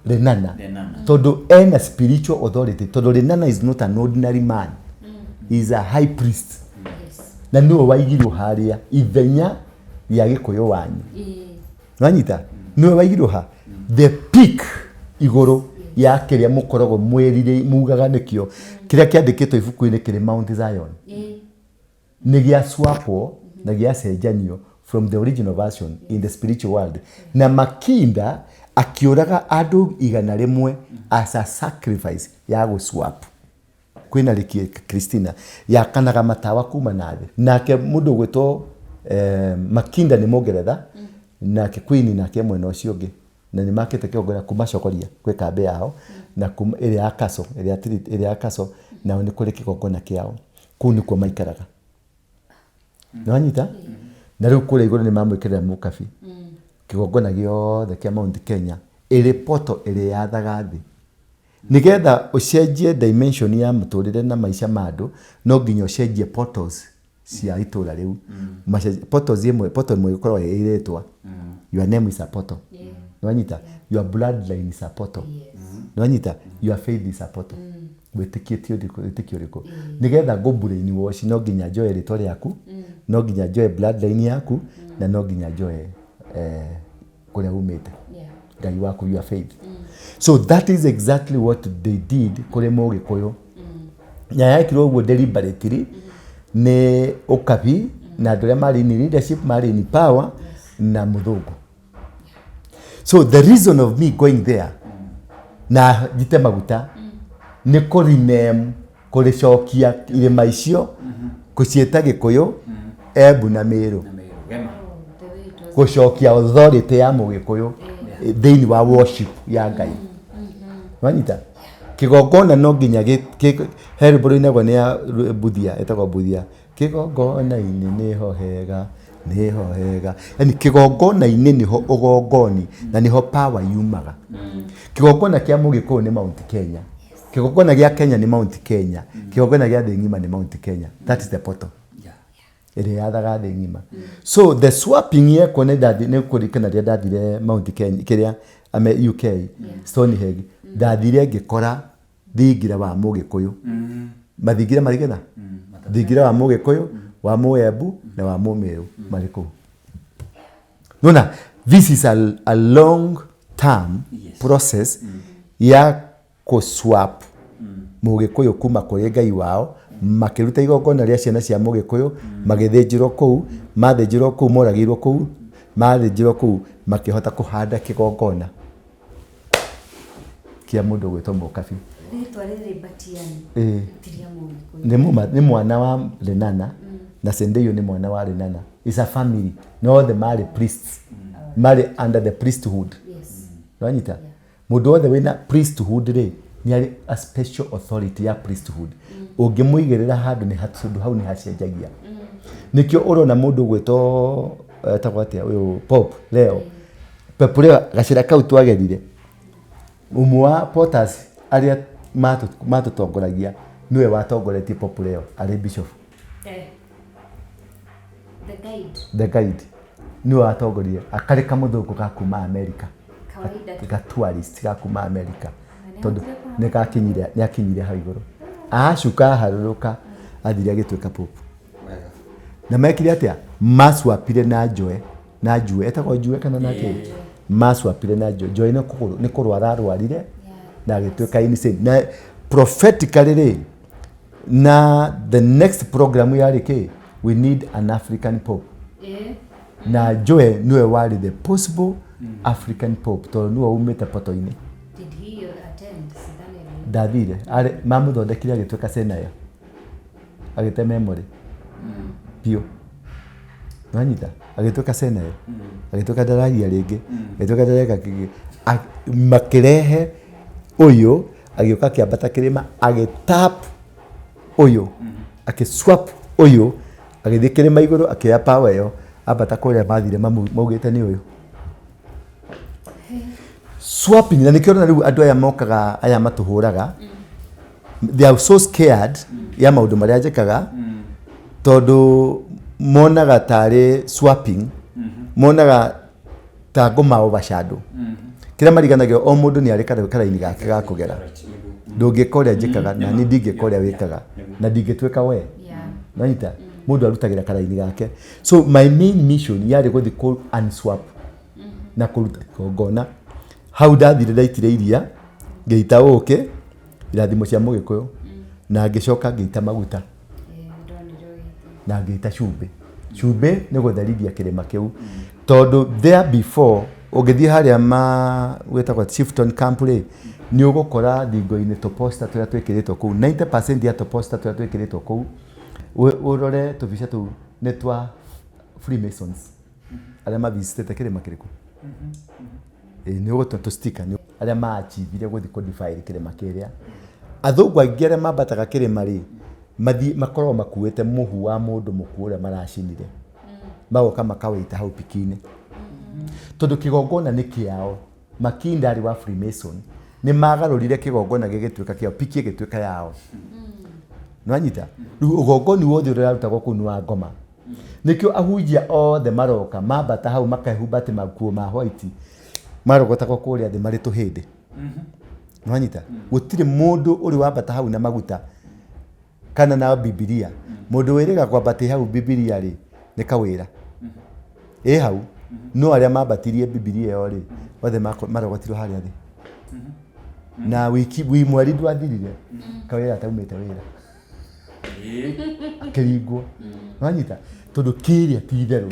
S1: Lenana
S3: Lenana.
S1: tondũ ena spiritual authority, tondũ Lenana is not an ordinary man, he is a high priest.
S2: Yes.
S1: Na nĩwe waigirwo harĩa ithenya rĩa Gĩkũyũ wanyu. Nwanyita nĩwe waigirwo ha the peak igũrũ ya kĩrĩa mũkoragwo mwĩrire mugaga nĩkĩo kĩrĩa kĩandĩkĩtwo ibuku-inĩ kĩrĩ Mount Zion. Nĩ gĩacwapwo na gĩacenjanio from the original version in the spiritual world, na Makinda akĩũraga andũ 100 as a sacrifice ya gũcwap. Kwĩna Ricky Christina yakanaga matawa kuma na thĩ, nake mũndũ ũgwĩtwo Makinda nĩ Mũngeretha, nake Queen nake mwena ũcio ũngĩ, na nĩ makĩte kĩgongona kuma Cogoria kwĩ kambĩ yao, na kuma ĩrĩa ya Kaso, ĩrĩa ya Kaso, nao nĩ kũrĩ kĩgongona kĩao, kũu nĩkuo maikaraga. Nĩwanyita? Na rĩu kũrĩa igũrũ nĩ mamwĩkĩrĩra mũkabi. Kĩgongona gĩothe kĩa Mount Kenya ĩrĩ poto ĩrĩa yathaga thĩ. Nĩgetha ũcenjie dimension ya mũtũrĩre na maica ma andũ, no nginya ũcenjie portals cia itũra rĩu. Portals ĩmwe, portal ĩmwe ĩkoragwo ĩ rĩtwa. Your name is a portal. Nĩwanyita? Your bloodline is a portal. Nĩwanyita? Your faith is a portal. Wĩtĩkĩtie ũrĩkũ, wĩtĩkio ũrĩkũ? Nĩgetha ngũ brain wash no nginya njoe rĩtwa rĩaku, no nginya njoe bloodline yaku, na no nginya njoe kũrĩa umĩte. Ngai waku, your faith. So that is exactly what they did kũrĩ Mũgĩkũyũ. Na yekirwo ũguo deliberately nĩ Ũkabi na andũ arĩa marĩ in leadership, marĩ in power na mũthũngũ. So the reason of me going there na njite maguta nĩ kũ rename, kũrĩcokia irĩma icio, kũciĩta Gĩkũyũ, Embu na Mĩrũ.
S3: Na Mĩrũ, Gema.
S2: The way it was.
S1: Gũcokia authority ya Mũgĩkũyũ thĩinĩ wa worship ya Ngai. Wanyita? Kĩgongona no nginya he rwĩmbo rũinagwo nĩ ya Buthia, ĩtagwo Buthia. Kĩgongona-inĩ nĩho hega, nĩho hega. Yaani kĩgongona-inĩ nĩho ũgongoni na nĩho power yumaga. Kĩgongona kĩa Mũgĩkũyũ nĩ Mount Kenya. Kĩgongona gĩa Kenya nĩ Mount Kenya. Kĩgongona gĩa thĩ ng'ima nĩ Mount Kenya. That is the portal. Ĩrĩa yathaga thĩ ng'ima. So the swapping yekwo nĩ ndathi, nĩ kũririkana rĩrĩa ndathire Mount Kenya, kĩrĩa, ame UK, Stonehenge, ndathire ngĩkora thingira wa Mũgĩkũyũ. Mathingira marigana? Thingira wa Mũgĩkũyũ, wa Mũembu na wa Mũmĩrũ marĩ kũu. Nona, this is a long term process ya kũswap Mũgĩkũyũ kuma kũrĩ Ngai wao, makĩruta igongona rĩa ciana cia Mũgĩkũyũ, magĩthĩnjĩrwo kũu, mathĩnjĩrwo kũu, moragĩirwo kũu, mathĩnjĩrwo kũu, makĩhota kũhanda kĩgongona kĩa mũndũ ũgwĩtwo Mũkabi.
S2: Rĩtwa rĩrĩ Batiani ti rĩa Mũgĩkũyũ.
S1: Nĩ mwana wa Lenana, na Sendeio nĩ mwana wa Lenana. It's a family. Na othe marĩ priests. Marĩ under the priesthood. Nĩwanyita? Mũndũ wothe wĩna priesthood rĩ, nĩ arĩ a special authority ya priesthood. Ũngĩmũigĩrĩra handũ nĩ handũ hau nĩ hacenjagia. Nĩkĩo ũrona mũndũ ũgwĩtwo, etagwo atĩa ũyũ Pope Leo. Pope Leo gacĩra kau twagerire. Ũmwe wa porters arĩa matũtongoragia nĩwe watongoretie Pope Leo arĩ bishop.
S2: The guide.
S1: The guide. Nĩwe watongoria. Akarĩ kamũthũngũ ga kuma America.
S2: Kawaida tu.
S1: Ga tourist ga kuma America.
S2: Na nĩ
S1: Tondũ
S2: hakire
S1: nĩ gakinyire, nĩ akinyire hau igũrũ. Acuka aharũrũka, athire agĩtuĩka Pope.
S3: Wega.
S1: Na mekire atĩa? Macwapire na njoe, na njue, etagwo njue kana na kĩ? Macwapire na njoe. Njoe nĩ kũgũrũ, nĩ kũrwara arwarire na agĩtuĩka insane. Na prophetically rĩ, Na the next program yarĩ kĩ? We need an African Pope. Na Joe nĩwe warĩ the possible African Pope tondũ nĩwe umĩte poto-inĩ.
S2: Did he attend? Sidhani
S1: Ndathire arĩ mamũthondekire agĩtuĩka senaya, agĩte memory biũ, nwanyita, agĩtuĩka senaya, agĩtuĩka ndararia rĩngĩ, agĩtuĩka ndareka kĩngĩ. Makĩrehe ũyũ, agĩũka akĩambata kĩrĩma, agĩtap ũyũ, akĩswap ũyũ, agĩthiĩ kĩrĩma igũrũ, akĩoya power ĩyo, ambata kũrĩa mathire maugĩte nĩ ũyũ swapping. Na nĩkĩo ũrona rĩu andũ aya mokaga, aya matũhũraga, they are so scared ya maũndũ marĩa njĩkaga, tondũ monaga tarĩ swapping, monaga ta ngũma overshadow kĩrĩa mariganagĩrwo. O mũndũ nĩ arĩ karaini gake ga kũgera. Ndũngĩka ũrĩa njĩkaga, na niĩ ndingĩka ũrĩa wĩkaga, na ndingĩtuĩka we. Nanyita, mũndũ arutagĩra karaini gake. So my main mission yarĩ gũthiĩ kũ unswap na kũruta igongona. Hau ndathire, ndaitire iria, ngĩita ũkĩ, irathimo cia mũgĩkũyũ, na ngĩcoka ngĩita maguta.
S2: Ndonire ũgĩita.
S1: Na ngĩita cumbĩ. Cumbĩ nĩ gũtherithia kĩrĩma kĩu, tondũ there before ũngĩthiĩ harĩa ma gwĩtagwo Chieftain Camp rĩ, nĩ ũgũkora thingo-inĩ tũposta tũrĩa twĩkĩrĩtwo kũu. 90% ya tũposta tũrĩa twĩkĩrĩtwo kũu, ũrore tũbica tũu, nĩ twa Freemasons arĩa mavisitĩte kĩrĩma kĩrĩkũ. Ĩĩ, nĩ ũgũtua tũstika nĩ arĩa maachivire gũthiĩ kũdefile kĩrĩma kĩrĩa. Athũngũ aingĩ arĩa mambataga kĩrĩma rĩ, mathiĩ makoragwo makuĩte mũhu wa mũndũ mũkuũ ũrĩa maracinire, magoka makawĩita hau piki-inĩ, tondũ kĩgongona nĩ kĩao. Makinda arĩ wa Freemason, nĩ magarũrire kĩgongona gĩgĩtuĩka kĩao, piki ĩgĩtuĩka yao. Nĩwanyita? Rĩu ũgongoni wothe ũrĩa ũrarutagwo kũu nĩ wa ngoma. Nĩkĩo ahunjia othe maroka mambata hau makehumba atĩ makuo ma white, marogotagwo kũrĩa thĩ marĩ tũhĩndĩ. Nĩwanyita? Gũtirĩ mũndũ ũrĩ wambata hau na maguta kana na Bibilia. Mũndũ wĩrĩga kwambatia hau Bibilia rĩ, nĩ kawĩra ĩ hau. No arĩa mambatirie Bibilia ĩyo rĩ, othe marogotirwo harĩa thĩ, na wiki wi mweri ndwathirire, kawĩra ataumĩte wĩra akĩringwo. Wanyita? Tondũ kĩrĩa ti itherũ.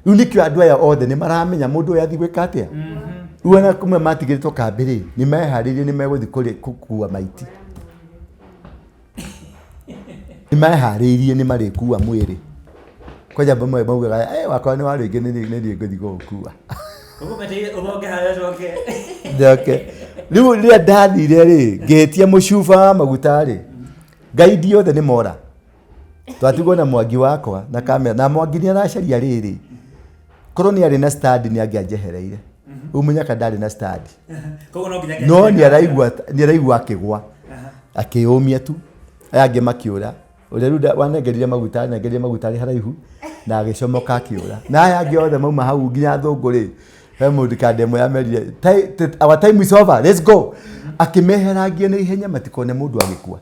S1: Rĩu nĩkĩo andũ aya othe nĩ maramenya mũndũ ũyũ athiĩ gwĩka atĩa. Rĩu ona kumwe matigĩrĩtwo kambĩ rĩ, nĩ meharĩirie, nĩ megũthiĩ gũkua maiti, nĩ meharĩirie, nĩ marĩkua mwĩrĩ. Kwanja mamwe maugaga, "Eh, wakwa nĩ wa rĩngĩ, nĩ niĩ ngũthiĩ gũgũkua."
S3: Koguo metereire ũthonge harĩa ũcoke.
S1: Njoke. Rĩu rĩrĩa ndathire rĩ, ngĩtia mũcuba wa maguta rĩ, ngaidi othe nĩ mora, twatigwo na Mwangi wakwa na kamera. Na Mwangi nĩ aracaria rĩrĩ, korwo nĩ arĩ na stand nĩ angĩanjehereire. Rĩu mũnyaka ndarĩ na stand.
S3: Koguo no nginya
S1: No nĩ araigua akĩgwa, akĩyũmia tu, aya angĩ makĩũra. Ũrĩa rĩu wanengerire maguta, anengerire maguta arĩ haraihu na agĩcomoka akĩũra, na aya angĩ othe mauma hau nginya thũngũ rĩ, he mũndũ kanda ĩmwe yamerire, "Our time is over, let's go." Akĩmeherangia na ihenya matikone mũndũ agĩkua.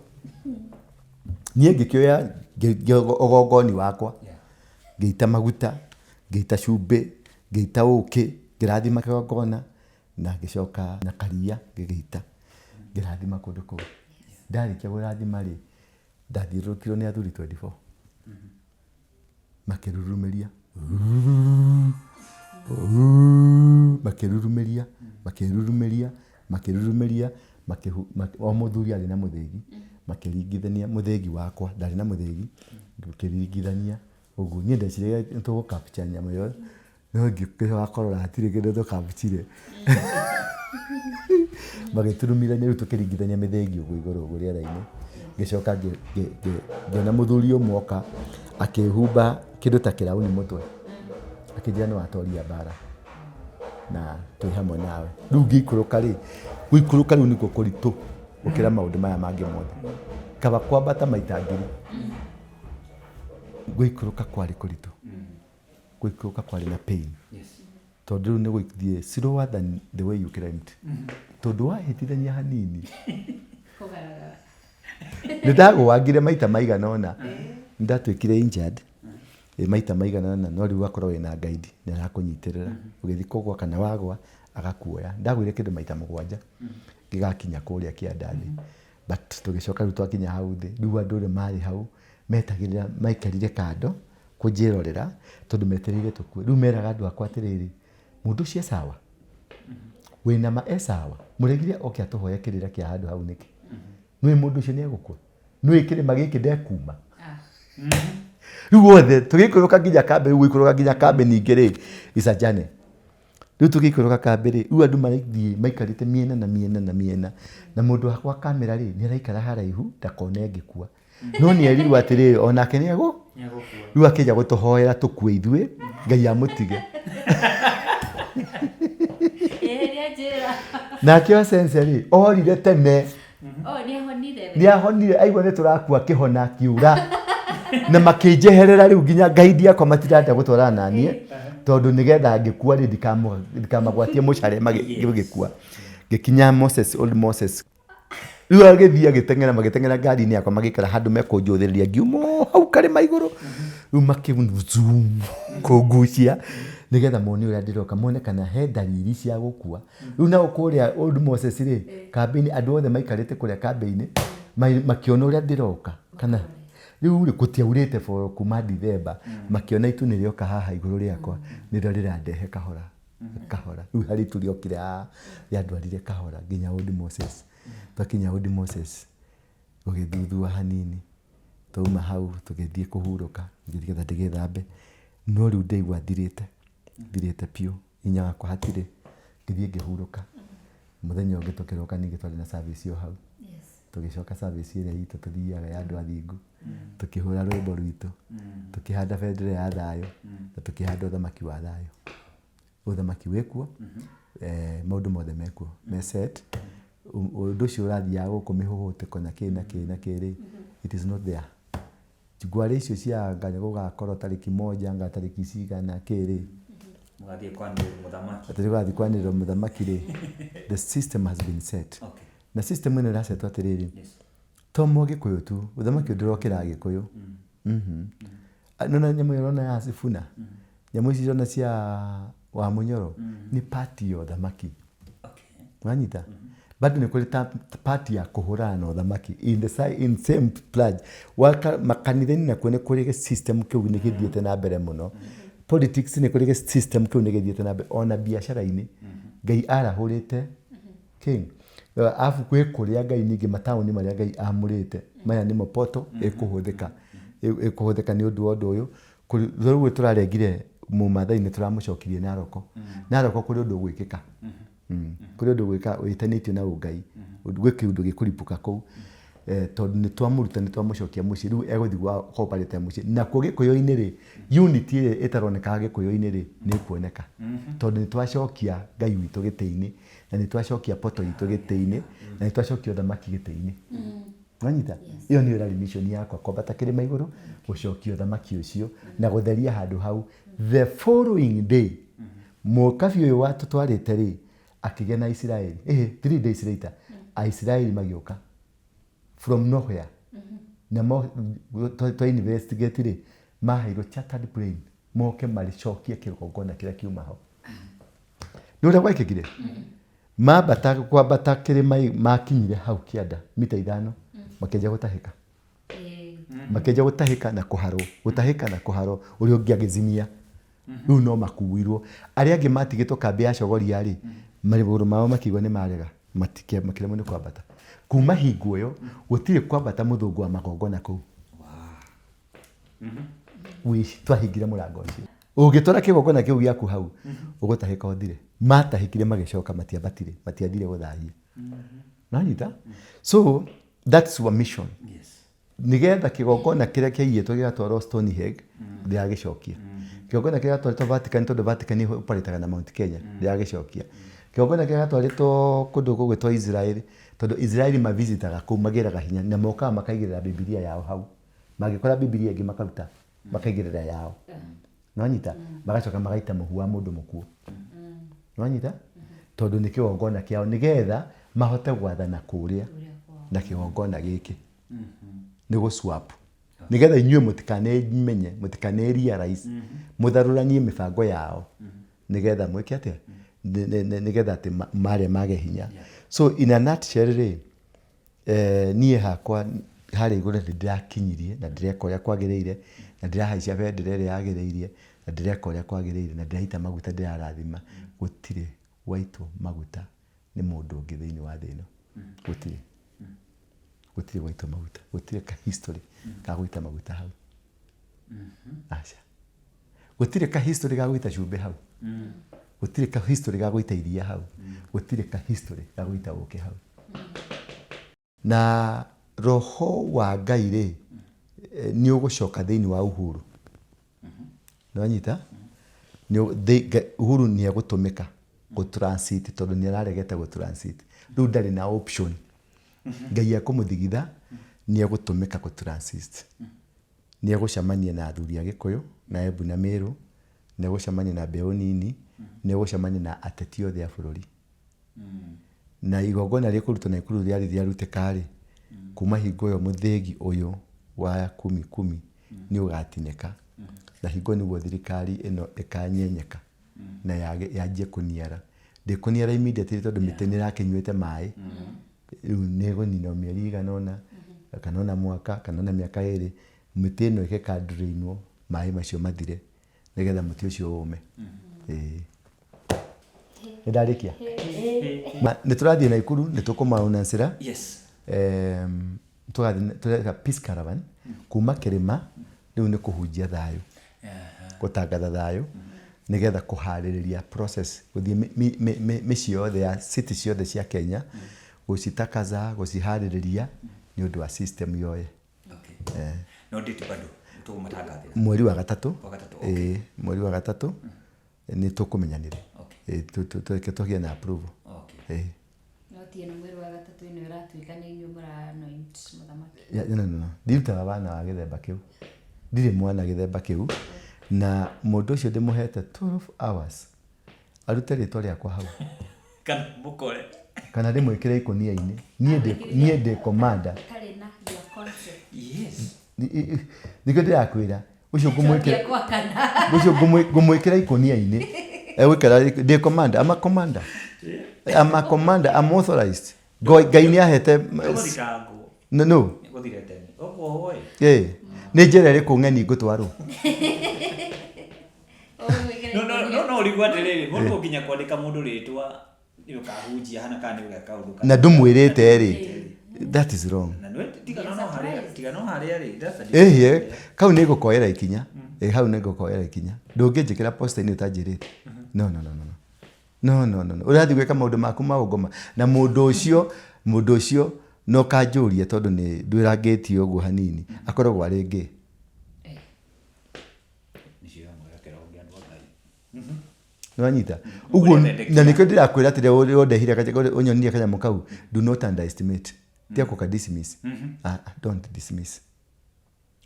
S1: Niĩ ngĩkĩoya ũgongoni wakwa, ngĩita maguta, ngĩita cumbĩ, ngĩita ũkĩ, ngĩrathima kĩgongona, na ngĩcoka na karia ngĩgĩita, ngĩrathima kũndũ kũu. Ndarĩkia kũrathima rĩ, ndathiũrũrũkirwo nĩ athuri 24 makĩrurumĩria, makĩrurumĩria, makĩrurumĩria, makĩrurumĩria, o mũthuri arĩ na mũthĩgi, makĩringithania mũthĩgi wakwa. Ndarĩ na mũthĩgi, makĩringithania ũguo. Niĩ ndeciragia nĩ tũgũ nyamũ ĩyo, no ngĩkĩhoa kũrora hatirĩ kĩndũ tũkapchire. Magĩturumithania, rĩu tũkĩringithania mĩthĩgi ũguo igũrũ ũguo rĩera-inĩ. Ngĩcoka ngĩona mũthuri ũmwe oka akĩhumba kĩndũ ta kĩrauni mũtwe, akĩnjĩra, "Nĩ watoria mbara na twĩ hamwe nawe." Rĩu ngĩikũrũka rĩ, gũikũrũka rĩu nĩkuo kũritũ gũkĩra maũndũ maya mangĩ mothe. Kaba kwambata maita ngiri, gũikũrũka kwarĩ kũritũ, gũikũrũka kwarĩ na pain, tondũ rĩu nĩ gũthiĩ slower than the way you climbed, tondũ wahĩtithania hanini
S2: Kũgaragara.
S1: Nĩ ndagũangire maita maigana ũna, nĩ ndatuĩkire injured maita maigana ũna. No rĩu ũgakorwo wĩna guide, nĩ arakũnyitĩrĩra ũgĩthiĩ kũgwa, kana wagwa agakuoya. Ndagũire kĩndũ maita 7 ngĩgakinya kũrĩa kĩanda thĩ. But tũgĩcoka rĩu twakinya hau thĩ, rĩu andũ ũrĩa marĩ hau metagĩrĩra, maikarire kando kũnjĩrorera tondũ metereire tũkue. Rĩu meraga andũ akwa atĩrĩrĩ, mũndũ ũcio e sawa? Wĩna ma e sawa? Mũregire oke atũhoe kĩrĩra kĩa handũ hau nĩkĩ? Nĩũĩ mũndũ ũcio nĩegũkua? Nĩũĩ kĩrĩma gĩkĩ ndekuma? Rĩu othe tũgĩikũrũka nginya kambĩ, rĩu gũikũrũka nginya kambĩ ningĩ rĩ, is a journey. Rĩu tũgĩikũrũka kambĩ rĩ, rĩu andũ marathiĩ maikarĩte mĩena na mĩena na mĩena, na mũndũ wakwa wa kamera rĩ, nĩ araikara haraihu ndakone ngĩkua. No nĩ erirwo atĩrĩrĩ, onake nĩ egũ, rĩu akĩnja gũtũhoera tũkue ithuĩ, Ngai amũtige.
S2: Eheria njĩra.
S1: Nake Osense rĩ, orire tene.
S2: Oh, nĩ ahonire.
S1: Nĩ ahonire, aigua nĩ tũrakua akĩhona akiura. Na makĩnjeherera rĩu nginya ngaidi yakwa matirenda gũtwarana na niĩ, tondũ nĩgetha ngĩkua rĩ ndikamagwatie mũcare magĩkua. Ngĩkinya Moses, old Moses. Rĩu agĩthiĩ agĩteng'era, magĩteng'era ngari-inĩ yakwa magĩikara handũ mekũnjũthĩrĩria ngiuma o hau karĩma igũrũ. Rĩu makĩ zoom kũngucia nĩgetha mone ũrĩa ndĩroka, mone kana he ndariri cia gũkua. Rĩu nao kũrĩa Old Moses rĩ, kambĩ-inĩ andũ othe maikarĩte kũrĩa kambĩ-inĩ, makĩona ũrĩa ndĩroka kana rĩu rĩ gũtiaurĩte for kuma December, makĩona itu nĩ rĩoka haha igũrũ rĩakwa, nĩrĩo rĩrandehe kahora kahora. Rĩu harĩ itu rĩokire haha rĩandwarire kahora nginya Old Moses. Twakinya Old Moses gũgĩthuthua hanini, twauma hau tũgĩthiĩ kũhurũka nĩgetha ndĩgethambe, no rĩu ndaigua thirĩte, thirĩte biũ. Hinya wakwa hatirĩ, ngĩthiĩ ngĩhurũka. Mũthenya ũngĩ tũkĩroka ningĩ twarĩ na service o hau. Tũgĩcoka service ĩrĩa itũ tũthiaga ya andũ athingu. Tũkĩhũra rwĩmbo rwitũ, tũkĩhanda bendera ya thayũ, na tũkĩhanda ũthamaki wa thayũ. Ũthamaki wĩkuo, maũndũ mothe mekuo, me set. Ũndũ ũcio ũrathiaga gũkũ mĩhũhũtĩko na kĩ na kĩ na kĩ rĩ, it is not there. Ngware icio cia anga nĩ gũgakorwo tarĩki moja anga tarĩki cigana kĩ rĩ.
S3: Mũgathiĩ kwanĩrĩrwo mũthamaki.
S1: Atĩ tũgathiĩ kwanĩrĩrwo mũthamaki rĩ, the system has been set.
S3: Okay.
S1: Na system ĩno ĩrasetwo atĩrĩrĩ,
S3: Yes.
S1: to mũgĩkũyũ tu, ũthamaki ũyũ ndũrokĩra Agĩkũyũ. Nĩwona nyamũ ĩyo ũrona ya Sifuna? Nyamũ ici ũrona cia Wamũnyoro, nĩ part ya ũthamaki.
S3: Okay.
S1: Wanyita? Bado nĩ kũrĩ ta part ya kũhũrana na ũthamaki in the in same pledge. Waka makanitha-inĩ nakuo nĩ kũrĩ system kĩu nĩ gĩthiĩte na mbere mũno. Politics nĩ kũrĩ system kĩu nĩ gĩthiĩte na mbere ona biacara-inĩ. Ngai arahũrĩte king. Arabu kwĩ kũrĩa Ngai ningĩ mataũni marĩa Ngai amũrĩte maya nĩmo poto ĩkũhũthĩka. Ĩkũhũthĩka nĩ ũndũ wa ũndũ ũyũ. Rĩu tũrarengire mũmathai nĩ tũramũcokirie Naroko. Naroko kũrĩ ũndũ ũgwĩkĩka. Kũrĩ ũndũ ũgwĩka wĩtanĩtio na ũngai. Gwĩ kĩũndũ gĩkũripũka kũu. Tondũ nĩ twamũruta nĩ twamũcokia mũciĩ rĩu egũthiĩ gwa cooperate mũciĩ. Nakuo gĩkũyũ-inĩ rĩ, unity ĩrĩa ĩtaronekaga gĩkũyũ-inĩ rĩ, nĩ ĩkuoneka. Tondũ nĩ twacokia Ngai witũ gĩtĩ-inĩ, na nĩ twacokia poto itũ gĩtĩ-inĩ, na nĩ twacokia ũthamaki gĩtĩ-inĩ. Wanyita? Ĩyo nĩyo ĩrarĩ mission yakwa, kwambata kĩrĩma igũrũ, gũcokia ũthamaki ũcio, na gũtheria handũ hau. The following day, mũkabi ũyũ watũtwarĩte rĩ, akĩgĩa na Isiraeli. 3 days later, Aisiraeli magĩũka from nowhere. Na twa investigate rĩ, maheirwo chartered plane, moke marĩcokie kĩgongona kĩrĩa kiuma ho. Nĩ ũrĩa gwekĩkire? Mambata kwambata kĩrĩma makinyire hau kĩanda mita 5 makĩanjia gũtahĩka. Makĩanjia gũtahĩka na kũharwo, gũtahĩka na kũharwo, ũrĩa ũngĩ agĩzimia. Rĩu no makuirwo. Arĩa angĩ matigĩtwo kambĩ ya Chogoria rĩ, magũrũ mao makĩigua nĩ marega, makĩremwo nĩ kwambata. Kuma hingo ĩyo, gũtirĩ kwambata mũthũngũ wa magongona kũu. Twahingire mũrango ũcio. Ũngĩtwara kĩgongona kĩu gĩaku hau, ũgũtahĩka ũthire. Matahĩkire magĩcoka matiambatire, matiathire gũthahia. Nanyita? So, that's our mission.
S3: Yes.
S1: Nĩgetha kĩgongona kĩrĩa kĩaiyĩtwo gĩgatwarwo Stonehenge, ndĩragĩcokia. Kĩgongona kĩrĩa gĩatwarĩtwo Vatican, tondũ Vatican ĩoperĩtaga na Mount Kenya, ndĩragĩcokia. Kĩgongona kĩrĩa gĩatwarĩtwo kũndũ gũgwĩtwo Israel, tondũ Israel mavisitaga kũu, magĩraga hinya, na mokaga makaigĩrĩra Bibilia yao hau. Mangĩkora Bibilia ĩngĩ makaruta, makaigĩrĩra yao. Nĩwanyita? Magacoka magaita mũhu wa mũndũ mũkuũ. Nĩwanyita? Tondũ nĩ kĩgongona kĩao, nĩgetha mahote gwathana kũrĩa na kĩgongona gĩkĩ. Nĩ gũ swap. Nĩgetha inyuĩ mũtikanemenye, mũtikane realize, mũtharũranie mĩbango yao. Nĩgetha mwĩke atĩa? Nĩgetha atĩ marĩa mage hinya. So in a nutshell rĩ, Niĩ hakwa harĩa igũrũ nĩ ndĩrakinyirie na ndĩreka ũrĩa kwagĩrĩire na ndĩrahaicia bendera ĩrĩa yagĩrĩire na ndĩreka ũrĩa kwagĩrĩire na ndĩraita maguta ndĩrarathima. Gũtirĩ waitwo maguta nĩ mũndũ ũngĩ thĩinĩ wa thĩ ĩno. Gũtirĩ. Gũtirĩ waitwo maguta. Gũtirĩ ka history ga gũita maguta hau. Aca. Gũtirĩ ka history ga gũita cumbĩ hau. Gũtirĩ ka history ga gũita iria hau. Gũtirĩ ka history ga gũita ũkĩ hau. Na roho wa Ngai rĩ, nĩ ũgũcoka thĩinĩ wa Uhuru. Nĩwanyita? Uhuru nĩ egũtũmĩka gũ transit tondũ nĩ araregete gũ transit. Rĩu ndarĩ na option. Ngai ekũmũthigitha nĩ egũtũmĩka gũ transit. Nĩ egũcemania na athuri a Gĩkũyũ na Embu na Mĩrũ, nĩ egũcemania na mbeũ nini, nĩ egũcemania na ateti othe a bũrũri. Na igongona rĩkũrutwo Naikuru rĩarĩ rĩarutĩka-rĩ, kuma hingo ĩyo mũthĩgi ũyũ wa kumi kumi nĩ ũgatinĩka. Na hingo ĩyo nĩguo thirikari ĩno ĩkanyenyeka na yanjie kũniara. Ndĩkũniara immediately tondũ mĩtĩ nĩ ĩrakĩnyuĩte maĩ, rĩu nĩ ĩgũnina o mĩeri ĩigana ũna, kana ona mwaka, kana ona mĩaka ĩrĩ, mĩtĩ ĩno ĩgĩka drain wo maĩ macio mathire. Nĩgetha mũtĩ ũcio ũme. Ĩĩ. Nĩ ndarĩkia? Nĩ tũrathiĩ Naikuru, nĩ tũkũmaũnancĩra.
S3: Yes.
S1: Tũgathiĩ tũreka peace caravan kuma kĩrĩma rĩu nĩ kũhunjia thayũ. Gũtangatha thayũ nĩgetha kũharĩrĩria process gũthiĩ mĩciĩ yothe ya city ciothe cia Kenya gũcitakaza, gũciharĩrĩria nĩ ũndũ wa system yoye.
S3: Okay. No date bado tũkũmatangathĩra.
S1: Mweri wa gatatũ.
S3: Wa gatatũ, okay.
S1: Ĩĩ, mweri wa gatatũ nĩ tũkũmenyanire.
S3: Okay.
S1: Ĩĩ, tũreke tũgĩe na approval.
S3: Okay.
S1: Ĩĩ.
S2: No ti ĩno mweri wa gatatũ ĩno ĩratuĩka nĩ inyuĩ mũra anoint mũthamaki.
S1: Ya, no, no, no. Ndirutaga wana wa gĩthemba kĩu. Ndirĩ mwana gĩthemba kĩu. Na mũndũ ũcio ndĩmũhete 12 hours arute rĩtwa rĩakwa hau.
S3: Kana mũkore.
S1: Kana ndĩmwĩkĩre ikũnia-inĩ. Niĩ ndĩ commander.
S2: Ũtarĩ na your consent.
S3: Yes.
S1: Nĩkĩo ndĩrakwĩra ũcio ngũmwĩkĩra
S2: Cokia kwa kana.
S1: ũcio ngũmwĩkĩra ikũnia-inĩ. Egũikara ndĩ commander, I'm a commander. I'm a commander, I'm authorized. Ngai nĩ ahete
S3: Gũthitangwo.
S1: No, no.
S3: Gũthirete. Ũkuohwo ĩ.
S1: Ĩĩ. Nĩ njĩra ĩrĩkũ ng'eni ngũtwarwo?
S3: No, no, no, no ũrigwo atĩrĩrĩ, mũndũ nginya kwandĩka mũndũ rĩtwa nĩ ũkahunjia hana kana nĩ ũgeka ũndũ
S1: Na ndũmwĩrĩte rĩ. That is wrong.
S3: Na nĩ tiga no harĩa, tiga no harĩa rĩ, that's a
S1: Ĩhĩ, kau nĩ ngũkoera ikinya. Ĩ hau nĩ ngũkoera ikinya. Ndũngĩnjĩkĩra poster-inĩ ũtanjĩrĩte. No, no, no, no. No, no, no, no. Ũrathiĩ gwĩka maũndũ maku ma ũngoma. Na mũndũ ũcio, mũndũ ũcio no kanjũrie tondũ nĩ ndwĩrangĩtie ũguo hanini. Akoragwo arĩ ngĩ. Nĩwanyita? Ũguo na nĩkĩo ndĩrakwĩra atĩrĩ ũrĩa ũndehire ũnyonirie kanyamũ kau, do not underestimate. Tiga gũka dismiss. Ah, don't dismiss.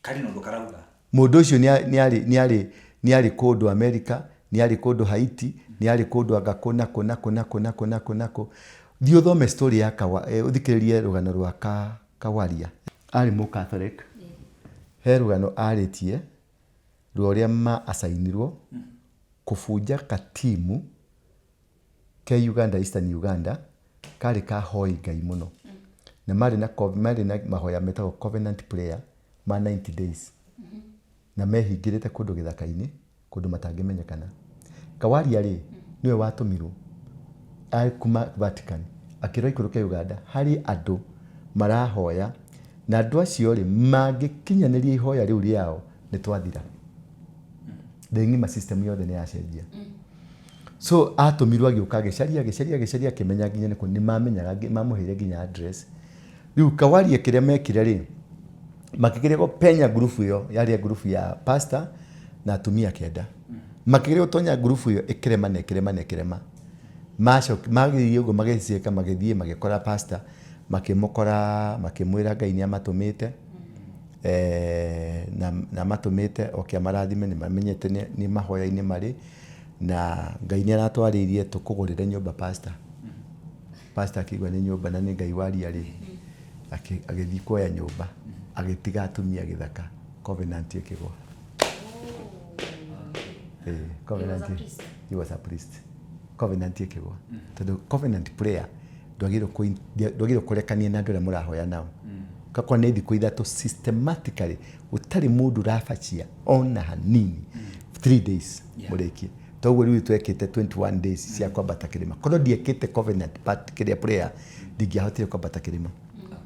S3: Karĩ na ũndũ karauga.
S1: Mũndũ ũcio nĩ arĩ kũndũ America, nĩ arĩ kũndũ Haiti, nĩ arĩ kũndũ anga kũ na kũ na kũ na kũ na kũ na kũ na kũ. Thiĩ ũthome story ya Kawa, ũthikĩrĩrie rũgano rwa Kawaria. Arĩ mũ Catholic. He rũgano arĩtie rwa ũrĩa ma acainirwo kũbunja katimu ke Uganda, Eastern Uganda, karĩ ka hoi Ngai mũno. Na marĩ na mahoya metagwo covenant prayer ma 90 days. Na mehingĩrĩte kũndũ gĩthaka-inĩ, kũndũ matangĩmenyekana. Kawaria rĩ, nĩwe watũmirwo kuma Vatican, akĩrwo aikũrũke Uganda, harĩ andũ marahoya, na andũ acio rĩ, mangĩkinyanĩria ihoya rĩu rĩao, nĩ twathira. Thĩ ng'ima system yothe nĩ yacenjia. So atũmirwo agĩũka agĩcaria, agĩcaria, agĩcaria, akĩmenya nginya nĩkũ, nĩ mamenyaga, mamũheire nginya address. Rĩu Kawaria kĩrĩa mekire rĩ, makĩgeria gũpenya ngurubu ĩyo, yarĩ ngurubu ya pastor na atumia kenda. Makĩgeria gũtonya ngurubu ĩyo ĩkĩrema na ĩkĩrema na ĩkĩrema. Magĩthiĩ ũguo magĩciĩka, magĩthiĩ magĩkora pastor, makĩmũkora, makĩmwĩra Ngai nĩ amatũmĩte, na amatũmĩte oke amarathime, nĩ mamenyete nĩ mahoya-inĩ marĩ, na Ngai nĩ aratwarĩirie tũkũgũrĩre nyũmba pastor. Pastor akĩigua nĩ nyũmba na nĩ Ngai waria rĩ, agĩthiĩ kuoya nyũmba, agĩtiga atumia gĩthaka, covenant ĩkĩgwa. Covenant,
S2: He was a priest.
S1: He was a priest. Covenant ĩkĩgwa. Tondũ covenant prayer, Ndwagĩrĩirwo kũrekania na andũ arĩa mũrahoya nao. Ũgakora nĩ thikũ 3 systematically gũtarĩ mũndũ ũrabacia ona hanini 3 days mũrĩkie. Toguo rĩu twekĩte 21 days cia kwambata kĩrĩma. Korwo ndiekĩte covenant part kĩrĩa prayer, ndingĩahotire kwambata kĩrĩma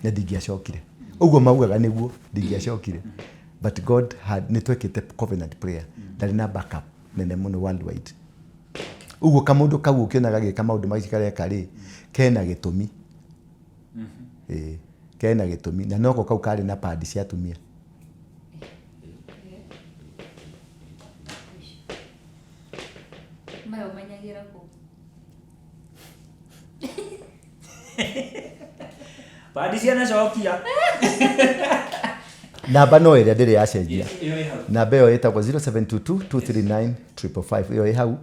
S1: na ndingĩacokire. Ũguo maugaga nĩguo ndingĩacokire, but God had, nĩ twekĩte covenant prayer, ndarĩ na backup nene mũno worldwide. Ũguo kamũndũ kau ũkĩona gagĩka maũndũ macio kareka rĩ, kena gĩtũmi. Ĩĩ, kena gĩtũmi, na noko kau karĩ na padi cia atumia.
S2: Maya ũmenyagĩra kũ?
S3: Padi ciana cokia.
S1: Namba no ĩrĩa ndĩrĩ yacenjia.
S3: Ĩyo ĩ hau.
S1: Namba ĩyo ĩtagwo 0722 239 555. Ĩyo ĩ hau,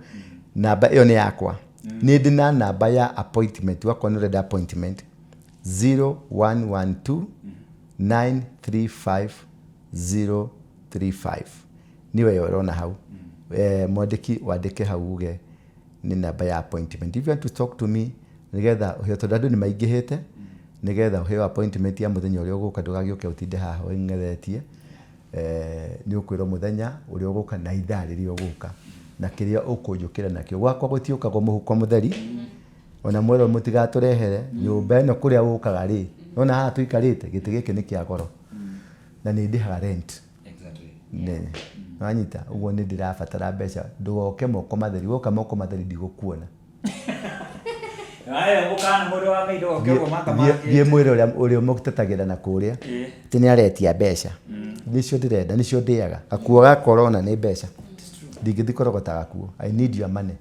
S1: namba ĩyo nĩ yakwa. Nĩ ndĩ na namba ya appointment, wakorwo nĩ ũrenda appointment, 0112 935 035, nĩyo ĩyo ĩrona hau. Mwandĩki wandĩke hau uge nĩ namba ya appointment if you want to talk to me, nĩgetha ũheo, tondũ andũ nĩ maingĩhĩte, nĩgetha ũheo appointment ya mũthenya ũrĩa ũgũka. Ndũgagĩũke ũtinde haha wĩng'ethetie. Nĩ ũkwĩrwo mũthenya ũrĩa ũgũka na ithaa rĩrĩa ũgũka na kĩrĩa ũkũnjũkĩra nakĩo. Gwakwa gũtiũkagwo mũhuko mũtheri, ona mwerwo mũtigatũrehere nyũmba ĩno. Kũrĩa ũkaga rĩ, nona haha tũikarĩte, gĩtĩ gĩkĩ nĩ kĩa goro na nĩ ndĩhaga rent. Nĩ wanyita ũguo, nĩ ndĩrabatara mbeca. Ndũgoke moko matheri, woka moko matheri ndigũkuona.
S3: Aya gũkana mũndũ wa Ngai ndũgoke ũguo maka.
S1: Thiĩ mwĩre ũrĩa mũtetagĩra na kũrĩa atĩ nĩ aretia mbeca. Nĩcio ndĩrenda, nĩcio ndĩaga. Gakuo ga corona nĩ mbeca, ndingĩthiĩ kũrogota gakuo. I need your money.